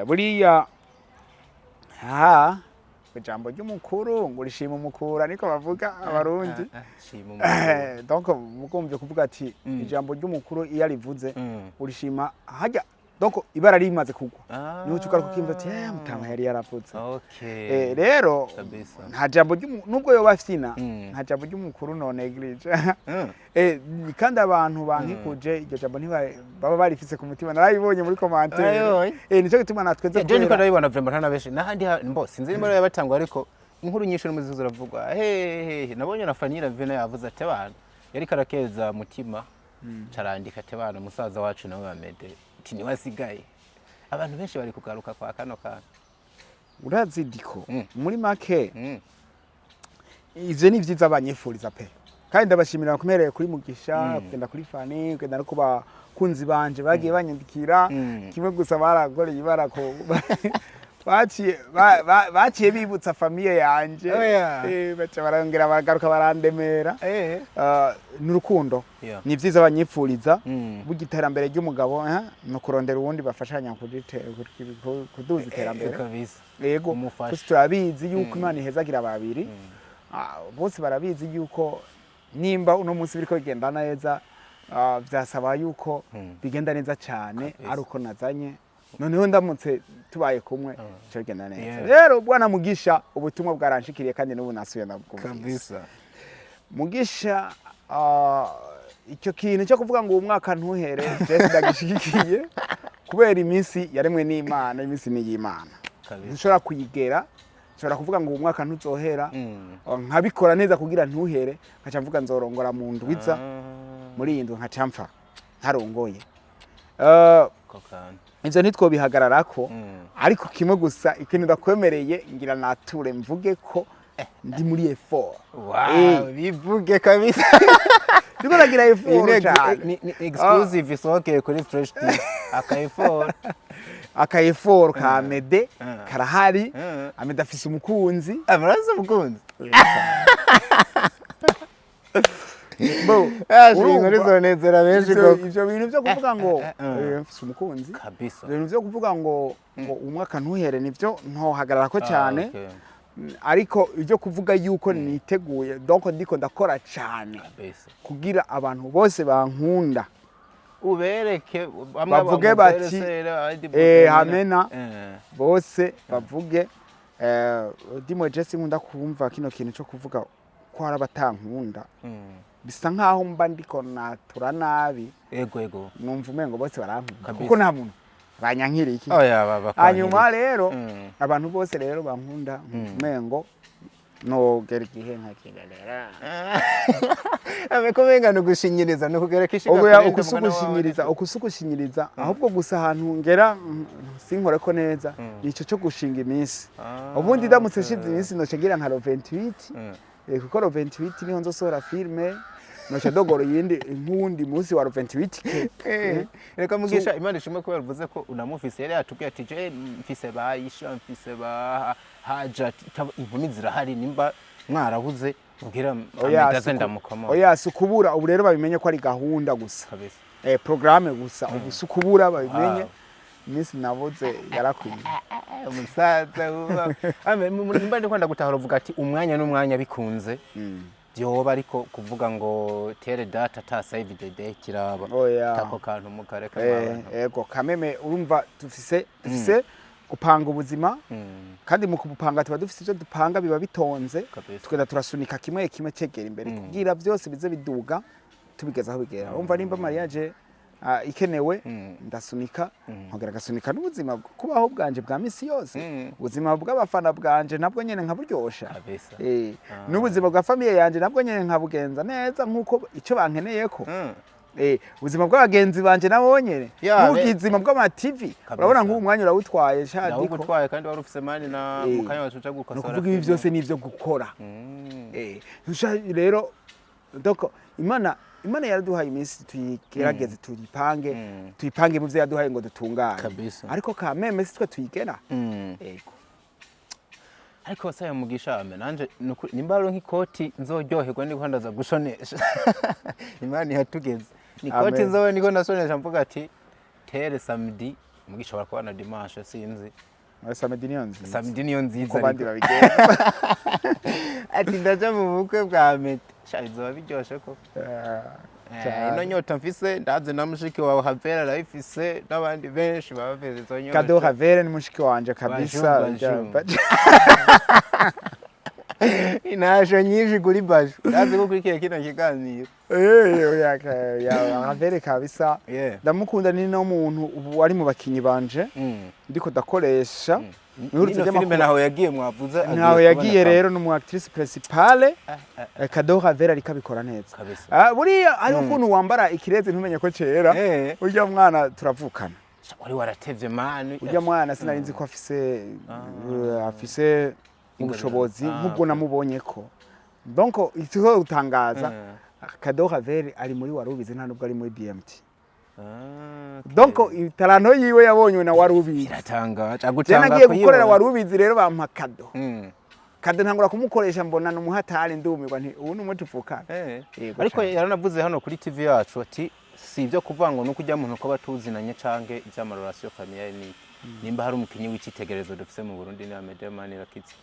Buriya ha ijambo ry'umukuru ngo rishima umukura, niko bavuga Abarundi. Ah, ah, shima umukuru. Donc mugombye kuvuga ati ijambo ry'umukuru iyo arivuze urishima hajya, donc ibara rimaze kugwa, niho ugaruka ukimva ati mutama yari yaravuze. Rero nta jambo nubwo yoba afyina, nta jambo ry'umukuru no néglige. Kandi abantu bankikuje iryo jambo baba barifise ku mutima, narabibonye muri commentaire. Ayoy. Nico gituma natweze Je niko kubera ndabibona vraiment, nta na benshi n'ahandi mbo sinzi nimba yabatangwa, ariko inkuru nyinshi n'umuzi ziravugwa hehe. Nabonye na Fanny Vena yavuze ati abantu yariko arakeza mutima, carandika ati abana musaza wacu nawe Amede ati niwe asigaye. Abantu benshi bari kugaruka kwa kano kantu. Urazi diko, muri make ivyo ni vyiza banyifuriza pe, kandi ndabashimira kumereye kuri Mugisha, kugenda kuri Fani, kugenda no ku bakunzi banje bagiye banyandikira. Kimwe gusa baragoreye ibara ko baciye baciye bibutsa famille yanje. Oya. Baca barongera baragaruka barandemera. Ni urukundo. Ni vyiza banyifuriza. Burya iterambere ry'umugabo ni ukurondera uwundi bafashanya kuduza iterambere. Yego. Umufasha. Twese turabizi yuko Imana ihezagira babiri. Bose barabizi yuko nimba uno munsi biriko bigenda neza, vyasaba yuko bigenda neza cane ari uko nazanye noneho ndamutse tubaye kumwe bica bigenda neza. Rero bwana Mugisha, ubutumwa bwaranshikiriye kandi n'ubu nasubiye ndabwumvise. Mugisha, icyo kintu cyo kuvuga ngo uwo mwaka ntuhere, je ndagishigikiye kubera iminsi yaremwe n'Imana, iminsi ni iy'Imana. Ntushobora kuyigera, nshobora kuvuga ngo uwo mwaka ntuzohera, nkabikora neza kugira ntuhere, nkaca mvuga nzorongora mu ndwiza, muri iyi ndwi nkaca mpfa ntarongoye. Ako kantu. Ivyo ntitwobihagararako, ariko kimwe gusa, ikintu ndakwemereye, ngira nature mvuge ko Ndi muri effort. Wow, bivuge kabisa. Ndiko nagira Iyi effort ni cyane. ni exclusive isohokeye kuri Fresh TV, aka effort. Aka effort ka Amede karahari. Amede afise umukunzi. Amaraso umukunzi. Bo, Urumva urumva, zonezera benshi koko. Ivyo bintu byo kuvuga ngo mfise umukunzi, Kabisa. ibintu byo kuvuga ngo umwaka ntuhere, nivyo ntohagarara ko cyane. Ariko ibyo kuvuga yuko niteguye, donc ndiko ndakora cyane kugira abantu bose bankunda ubereke bamwe. Bavuge bati, hamena. Bose bavuge dimo jesi nkunda kumva kino kintu cyo kuvuga ko hari abatankunda, bisa nkaho mba ndiko natura nabi. Ego ego. Numva umengo bose barankunda kuko nta muntu banyankira iki. Oya baba. Hanyuma rero abantu bose rero bankunda, nkumva umengo nogera igihe nkakigarara. Ameko menga no gushinyiriza no kugereka ishiga. Oya. Kurinde Ukusi mugana wawe. gushinyiriza, ukusi gushinyiriza, ahubwo gusa ahantu ngera sinkore ko neza nico cyo gushinga iminsi. Ubundi ndamutse nshize iminsi noca ngira nka le 28, kuko le 28 niho nzosohora filme, noca dogora iyindi nk'uwundi munsi wa le 28 ke. Reka Mugisha, Imana ishimwe kubera uvuze ko unamufise. Yari yatubwiye ati: "Je mfise bayisha, mfise ba Haja, inkumi zirahari, nimba mwarabuze ubwira Oya, Amede aze ndamukoma." Oya, si ukubura. Ubu rero babimenye ko ari gahunda gusa, programme gusa. Ubu si ukubura, babimenye. Iminsi nabuze yarakwiye. Umusaza uba ame nimba ndiko ndagutahura, uvuga ati umwanya n'umwanya bikunze byoba, ariko kuvuga ngo telle date ata save the date kiraba, Oya. tako kantu mukareka mw'abantu. Ego kameme, urumva dufise gupanga ubuzima, kandi mu kubupanga tuba dufise ivyo dupanga, biba bitonze. Tugenda turasunika kimwe kimwe cegera imbere kugira byose bize biduga tubigeza aho bigera. Urumva nimba mariage ikenewe, ndasunika, nkongera ngasunika n'ubuzima bwo kubaho bwanje bwa misi yose, ubuzima bw'abafana bwanje nabwo nyene nkaburyosha, n'ubuzima bwa famille yanje nabwo nyene nkabugenza neza nk'uko ico bankeneyeko, ubuzima bw'abagenzi banje nabo nyene, n'ubuzima bw'ama TV. Urabona nk'ubu mwanya urawutwaye sha diko. Ndawugutwaye kandi wari ufise mani na mukanya wacu uca Ni gukosora ukuvuga ibi filime. byose ni ibyo gukora. Rero donc Imana yaraduhaye iminsi, tuyigerageze tuyipange, tuyipange mu byo yaduhaye ngo dutungane. Ariko kameme si twe tuyigena. Yego. Ariko saya Mugisha, ame nanje nimba ari nk'ikoti nzoryoherwa ndiko ndaza gushonesha, Imana ihatugeze, ni ikoti Amen. nzoba ndiko ndashonesha mvuga ati tere samedi, Mugisha ashobora kuba na dimanche, sinzi. Samedi niyo nziza. Samedi niyo nziza. Uko abandi Ariko babigenza. Ati ndaja mu bukwe bwa Mete sha, bizoba biryoshe koko. Cyane. Ino nyota mfise, ndazi na mushiki wawe Havera arayifise, n'abandi benshi baba bafise izo nyota. Kado Havere ni mushiki wanje kabisa. Bonjour, bonjour. Intasho nyinshi kuri Bashu, ndazi ko ukurikiye kino kiganiro. Oya, ya Havere kabisa. Ndamukunda, ni no muntu ubu ari mu bakinyi banje ndiko ndakoresha mwihurutse Ino filime ry'amakuru. ntaho yagiye mwavuze agiye Ntaho yagiye. kuboneka. Rero ni umu actrice principale. Kado Havere ariko abikora neza. Buriya hariho ukuntu wambara ikirezi ntumenye ko cera. Urya mwana turavukana. Wari waratevye mani. Urya mwana sinari nzi ko afise ubushobozi nk'ubwo namubonye ko, donc icyo gutangaza, Kado Havere ari muri Warubizi, nta nubwo ari muri BMT. Donc italanto yiwe yabonywe na Warubizi. Biratangaje. Je Agutanga nagiye gukorera kuyibona. Warubizi, rero bampa Kado. Kado ntangura kumukoresha, mbona ni umuhatari, ndumirwa nti ubu ni umwe tuvukana. Yego Ariko cane. yaranavuze hano kuri TV yacu ati si ibyo kuvuga ngo nuko ujya muntu ko batuzinanye canke iby'ama relations familiales, ni nimba hari umukinyi w'icyitegererezo dufise mu Burundi ni Amede Manirakiza.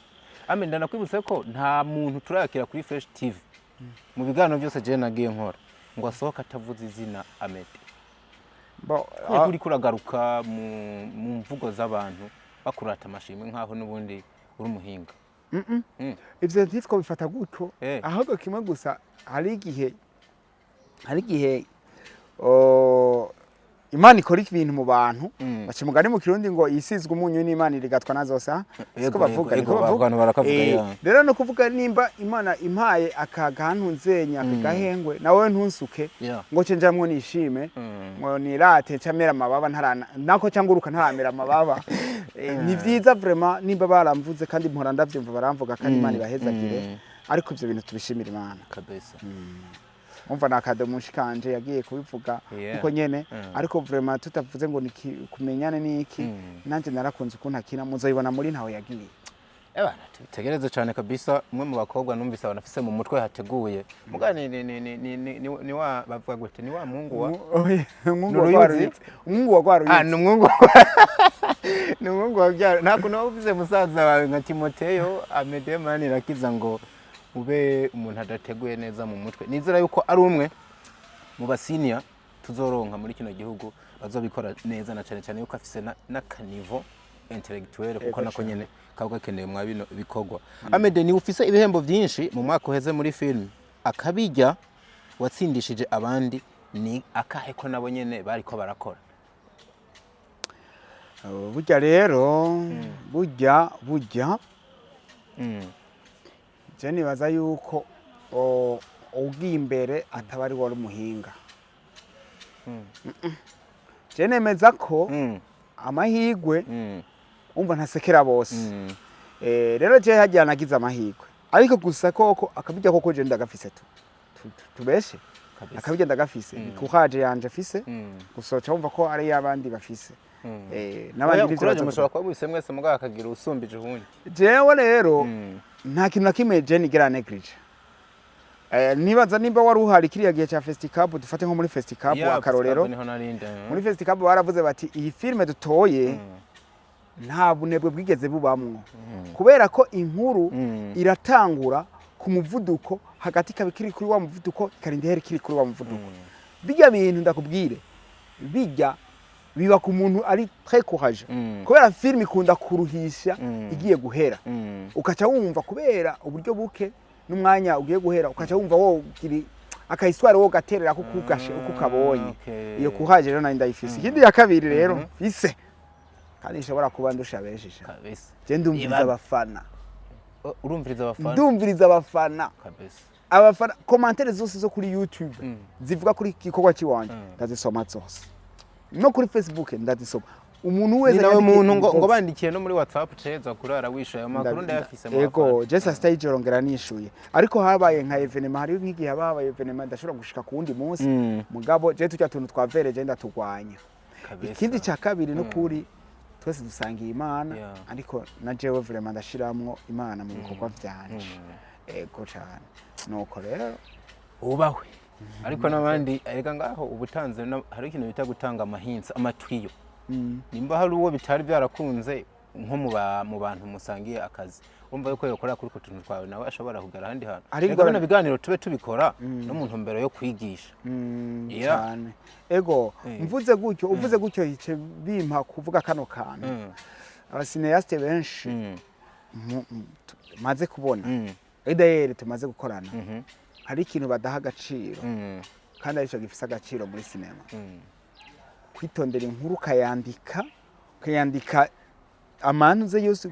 Ame ndanakwibutse ko nta muntu turakira kuri Fresh TV mu biganiro byose je nagiye nkora ngo asohoke atavuze izina Amede. Bo, Kubera ko uriko uragaruka mu mvugo z'abantu bakurata amashimwe nk'aho n'ubundi uri umuhinga. Ivyo ntitwo bifata gutyo. Ahubwo kimwe gusa, hari igihe Imana ikora ibintu mu bantu. Baca umugani mu Kirundi ngo isizwe umunyu n'Imana irigatwa na zose, ha? Siko bavuga? Yego, Niko bavuga. abantu barakavuga, ya. Rero no kuvuga nimba Imana impaye aka gantunzenya aka gahengwe, nawe ntunsuke ngo ce njamwo nishime, ngo nirate ncamera amababa ntarana nako, cyangwa uruka ntaramera amababa. Ni vyiza vraiment nimba baramvuze, kandi mpora ndavyumva baramvuga, kandi Imana ibahezagire, ariko ivyo bintu tubishimira Imana. Umva, na kado mushikanje yagiye kubivuga uko nyene. Ariko vraiment tutavuze ngo niki, kumenyane niki, nanje narakunze ukuntu akina, muzoyibona muri Ntawe Yagiye. Ebana, tubitegereze cyane kabisa. Umwe mu bakobwa numvise abantu afise mu mutwe hateguye muga ni wa, bavuga gute, ni wa muhungu wa Umwungu wa Ni Uruyuzi? Rwaruyutse, umwungu wa Rwaruyutse. Ni umwungu wa byaro. Nta kuntu waba ufise musaza wawe nka Timoteyo Amede Manirakiza ngo ube umuntu adateguye neza mu mutwe. Nizera yuko ari umwe mu basiniya tuzoronka muri kino gihugu bazobikora neza, na cyane cyane yuko afise n'aka niveau intellectuel, kuko nako nyene kaba gakeneye mwa bino bikorwa. Amede, ni ufise ibihembo byinshi mu mwaka uheze muri film, akabijya watsindishije abandi ni akahe, ko nabo nyene bariko barakora? Burya rero, burya je nibaza yuko ugiye imbere ataba ari wari umuhinga. Je nemeza ko amahigwe, umva, ntasekera bose. Rero je hagiye nagize amahirwe, ariko gusa koko akabijya koko je ndagafise tubeshe. Akabijya ndagafise, ni courage yanje afise. Gusa uca wumva ko ari y'abandi bafise. N'abandi Oya, nivyo courage baza. Mushobora kuba mwise mwese mugabo akagira usumbije uwundi. Jewe rero nta kintu na kimwe je nigera néglige. Nibaza nimba wari uhari kiriya gihe ca Festicab, dufate nko muri Festicab, Yeah, akarorero. Festicab niho narinde. Muri Festicab baravuze bati iyi filime dutoye nta bunebwe bwigeze bubamwo, kubera ko inkuru iratangura ku muvuduko, hagati ikaba ikiri kuri wa muvuduko, ikarinda ihera ikiri kuri wa muvuduko. Bijya bintu ndakubwire, bijya biba ku muntu ari très courageux, kubera filime ikunda kuruhisha igiye guhera, ukaca wumva kubera uburyo buke n'umwanya ugiye guhera, ukaca wumva wogira aka histoire wo gaterera ko kugashe uko ukabonye. Iyo courage rero nari ndayifise. Ikindi ya kabiri rero mfise, kandi nshobora kuba ndusha benshi sha, je ndumviriza abafana. Oh, urumviriza abafana? Ndumviriza abafana. Abafana, commentaires zose zo kuri YouTube zivuga kuri gikorwa ciwanje ndazisoma zose, no kuri Facebook ndazisoma. Umuntu wese Ni nawe anyandike muntu ngo inbox. Bandikiye no muri WhatsApp ceza kurara wishuye ayo makuru, ndayafise mu Ego, bafana. je saa sita y'ijoro ngera nishuye, ariko habaye nka événement, hariho nk'igihe haba habaye événement ndashobora gushika ku wundi munsi. Mugabo je turya tuntu twa vere je ndatugwanya. Ikindi cya kabiri, n'ukuri twese dusangiye Imana, ariko na jewe vraiment ndashiramwo Imana mu bikorwa vyanje. Ego cane, nuko rero. Ubahwe, ariko n'abandi erega ngaho ubutanze hari ikintu bita gutanga amahinsa, amatwiyo. Nimba hari uwo bitari byarakunze nko mu bantu musangiye akazi, wumva yuko yokora kuri utwo tuntu twawe, nawe ashobora kugera ahandi hantu. Hari Reka bino biganiro tube tubikora no mu ntumbero yo kwigisha. Cyane, ego. Mvuze gutyo, uvuze gutyo, hice bimpa kuvuga kano kantu. Aba cinéastes benshi maze kubona, d'ailleurs tumaze gukorana, hari ikintu badaha agaciro, kandi aricyo gifise agaciro muri sinema: kwitondera inkuru, ukayandika amantuze yose,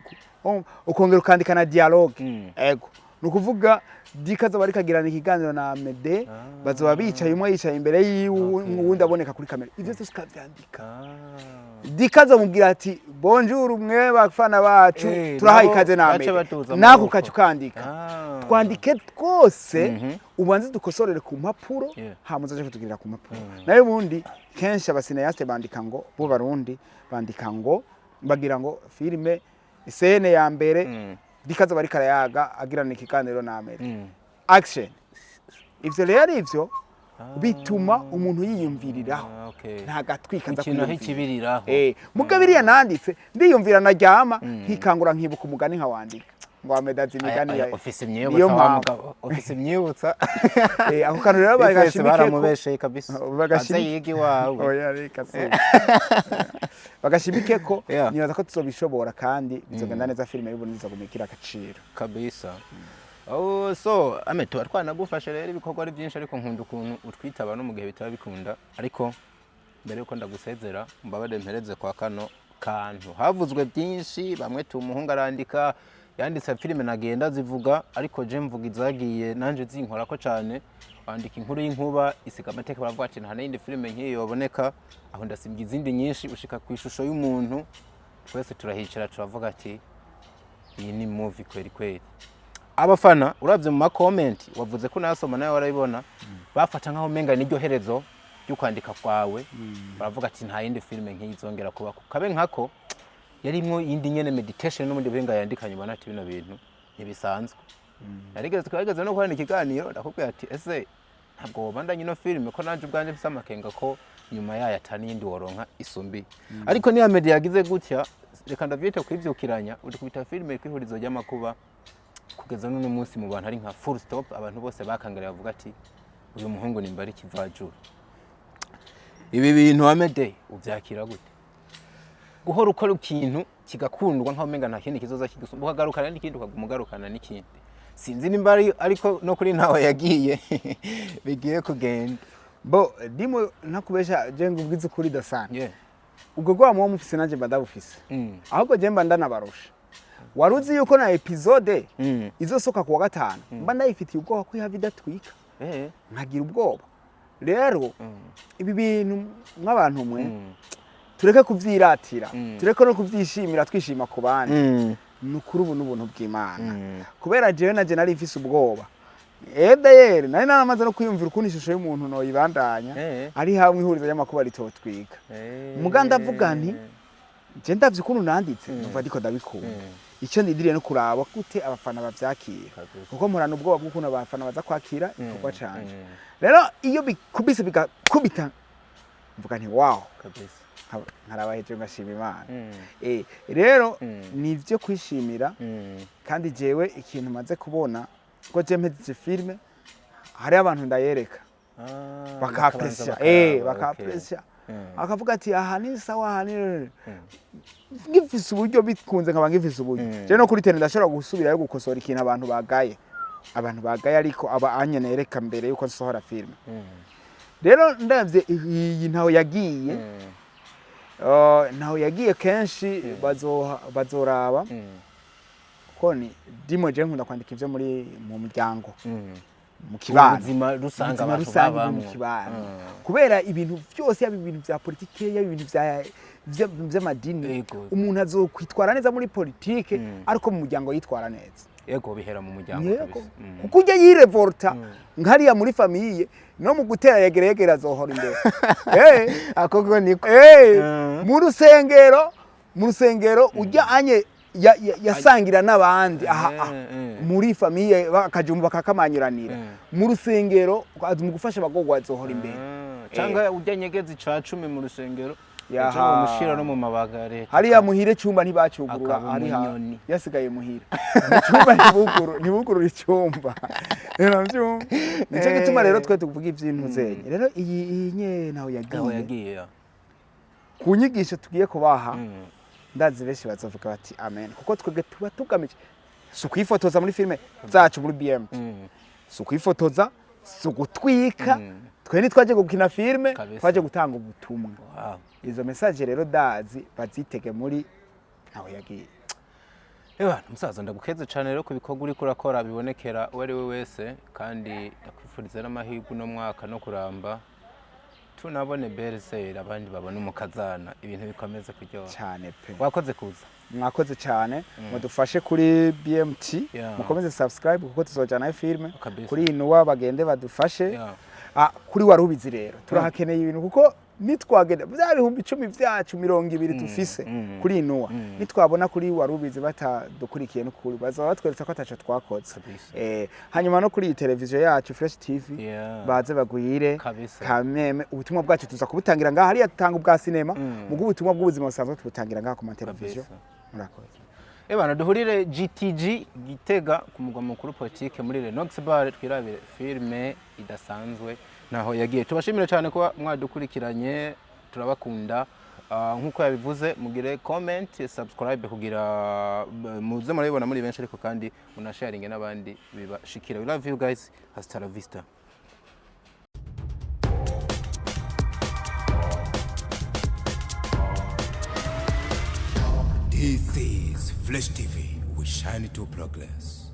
ukongera ukandika na dialogue. Ego, ni ukuvuga Dika azoba ariko agirana ikiganiro na Amede, bazoba bicaye, umwe yicaye imbere yiwe, uwundi aboneka kuri kamera, ivyo byose ukavyandika. Dika azomubwira ati: "Bonjour mwe bafana bacu, turahaye nabo ikaze." Na bace Amede baduza nako amaboko. ukaca ukandika. Twandike twose, ubanze dukosorere ku mpapuro, hama uzaje kutugirira ku mpapuro. Nayo ubundi kenshi aba cinéastes bandika ngo, bo Barundi bandika ngo bagira ngo filime scène ya mbere, Dika azoba ariko arayaga agirana ikiganiro na Amede, action. Ivyo rero ivyo bituma umuntu yiyumviriraho. Nta gatwika nza Ikintu aho kwiyumvira. ikibiriraho. Mugabo iriya nanditse ndiyumvira, naryama nkikangura nkibuka umugani nkawandika ngo Amede azi imigani Ufise niyo imyibutsa wa mpamvu. mugabo, ufise imyibutsa. Ako kantu rero Bifese bagashimikeko. baramubesheye kabisa, aze yige iwawe. Oya, reka si bagashimike ko. Nibaza ko tuzobishobora kandi bizogenda neza, filime y'Uburundi izoguma igira agaciro. Kabisa. Oh, so ame tuba twanagufashe rero, ibikorwa ari byinshi, ariko nkunda ukuntu utwitaba no mu gihe bitaba bikunda. Ariko mbere yuko ndagusezera, mbabare mpereze kwa kano kantu. Havuzwe byinshi, bamwe tu umuhungu arandika, yanditse filime nagenda zivuga, ariko je mvuga izagiye nanje zinkorako cane. Wandika Inkuru y'Inkuba, isiga amateka, baravuga ati nta n'iyindi filime nk'iyo yoboneka aho. Ndasimbwa izindi nyinshi, ushika ku Ishusho y'Umuntu. Twese turahicara turavuga ati iyi ni movie kweri kweri. Abafana uravye mu ma comment, wavuze ko nasoma nawe warabibona, bafata nkaho umenga niryo herezo ryo kwandika kwawe. Baravuga ati nta yindi filime nk'iyi izongera kuba, kabe nkako yarimwo iyindi nyene meditation n'ubundi buhinga yandikanye. Ubona ati bino bintu ntibisanzwe. Narigeze, twageze no gukorana ikiganiro, ndakubwira ati ese ntabwo wobandanya ino filime, ko nanje ubwanje mfise amakenga ko nyuma yayo atani yindi woronka isumbiye? Ariko niya media yagize gutya, reka ndavyite kwivyukiranya, uri filime kwihurizo ry'amakuba, kugeza n'uno munsi mu bantu ari nka full stop. Abantu bose bakangariye, bavuga ati uyu muhungu nimba ari ikivajuru. Ibi bintu, Amede, uvyakira gute, guhora ukora ikintu kigakundwa nkaho umenga nta kindi kizoza kigisumba, ukagarukana n'ikindi, ukaguma ugarukana n'ikindi? Sinzi nimba ari, ariko no kuri ntawe yagiye bigiye kugenda. Bo ndimo ntakubesha, je ngubwize ukuri dasana, ubwo rwamo muba mufise nanjye mba ndabufise, ahubwo je mba ndanabarusha. Wari uzi yuko na episode izosoka kuwa gatanu mba ndayifitiye ubwoba ko ihava idatwika? Nkagira ubwoba. Rero ibi bintu nk'abantu mwe, tureke kuvyiratira, tureke no kuvyishimira, twishima ku bandi. Ni ukuri, ubu n'ubuntu bw'Imana, kubera jewe naje nari mfise ubwoba. Edayeri nari naramaze no kwiyumvira ukuntu ishusho y'umuntu noyibandanya ari hamwe ihurizo ry'amakuba ritotwika. Muga ndavuga nti je ndavye ukuntu nanditse, numva ndiko ndabikunda. Icyo ndindiriye no kuraba gute abafana bavyakira, kuko mporana ubwoba bw'ukuntu abafana baza kwakira igikorwa canje. Rero iyo bikubise bigakubita, mvuga nti wow, nkaraba hejuru ngashima Imana. Rero ni ibyo kwishimira. Kandi jewe ikintu maze kubona ko je mpejeje filime, hariho abantu ndayereka, Ah, bakapresya, bakabanza bakaraba, bakapresya, akavuga ati aha ni sawa, aha ni ngifise uburyo, bikunze nkaba ngifise uburyo. Je no kuri tele ndashobora gusubirayo gukosora ikintu abantu bagaye, ariko aba anyenereka mbere yuko nsohora filime. Rero ndavye iyi ntaho yagiye, ntaho yagiye, kenshi bazoraba ko ni dimo. Je nkunda kwandika ivyo muri mu muryango, mu kibano, ubuzima rusange ubuzima abantu rusange bwo mu babamwo. kibano, kubera ibintu byose, yaba ibintu vya politike, yaba ibintu vy'amadini, umuntu azokwitwara neza muri politike ariko mu muryango yitwara neza. Yego, bihera mu muryango. Yego. Kabisa. Kuko ujya yirevolta nkariya muri famille, no mu gutera yegereyegere azohora imbere. Akoko niko. Mu rusengero ujya anye yasangira n'abandi aha, aha. Muri famille bakajumba bakakamanyuranira. Mu rusengero mu gufasha abagorwa azohora imbere. Cyangwa ujya nyegeza ica 10 mu rusengero, Yaha. ejo bamushira no mu mabanga ya leta. Hariya muhire cyumba ntibacugurura. Akaba Hariya umunyoni. yasigaye muhira mu cyumba, ntibugurura icyumba. Urabyumva? Nicyo gituma rero twe tuvuga iby'intu zenye. Rero iyi nye naho Aho yagiye, yagiye ya. ku nyigisho tugiye kubaha, ndazi benshi bazovuga bati amen, kuko twebwe tuba tugamije si ukwifotoza muri filime zacu muri BMT, si ukwifotoza, si ugutwika. Twe ntitwaje gukina filime, twaje gutanga ubutumwa. Izo message rero dazi bazitege muri ntaho yagiye. Ewa, musaza, ndagukeze cyane rero ku bikorwa uriko urakora bibonekera uwo ari we wese, kandi ndakwifuriza n'amahirwe uno mwaka no kuramba, tunabone bereseri abandi babone umukazana, ibintu bikomeze kuryoha. Cyane pe. Wakoze kuza. Mwakoze cyane. Mudufashe kuri BMT, mukomeze subscribe kuko tuzojyanayo filime kuri Inuwa, bagende badufashe. Kuri Warubizi rero turahakeneye ibintu, kuko nitwagenda bya 10,000 byacu 20 dufise kuri Inuwa, nitwabona kuri Warubizi batadukurikiye, n'ukuri bazaba batweretse ko ataco twakoze. Hanyuma no kuri iyi televiziyo yacu Fresh TV, baze bagwire. Kameme ubutumwa bwacu tuza kubutangira ngaha. Hariya dutanga ubwa sinema, mugo ubutumwa bw'ubuzima busanzwe tubutangira ngaha ku mateleviziyo. Murakoze. Ebana, duhurire GTG Gitega ku mugwa mukuru politike muri Renox Bar, twirabire filme idasanzwe naho yagiye. Tubashimire cyane kuba mwadukurikiranye, turabakunda. Nkuko yabivuze, mugire comment, subscribe kugira muze murabibona muri benshi, ariko kandi munasharinge n'abandi bibashikira. We love you guys, hasta la vista. This is Flash TV. We shine to progress.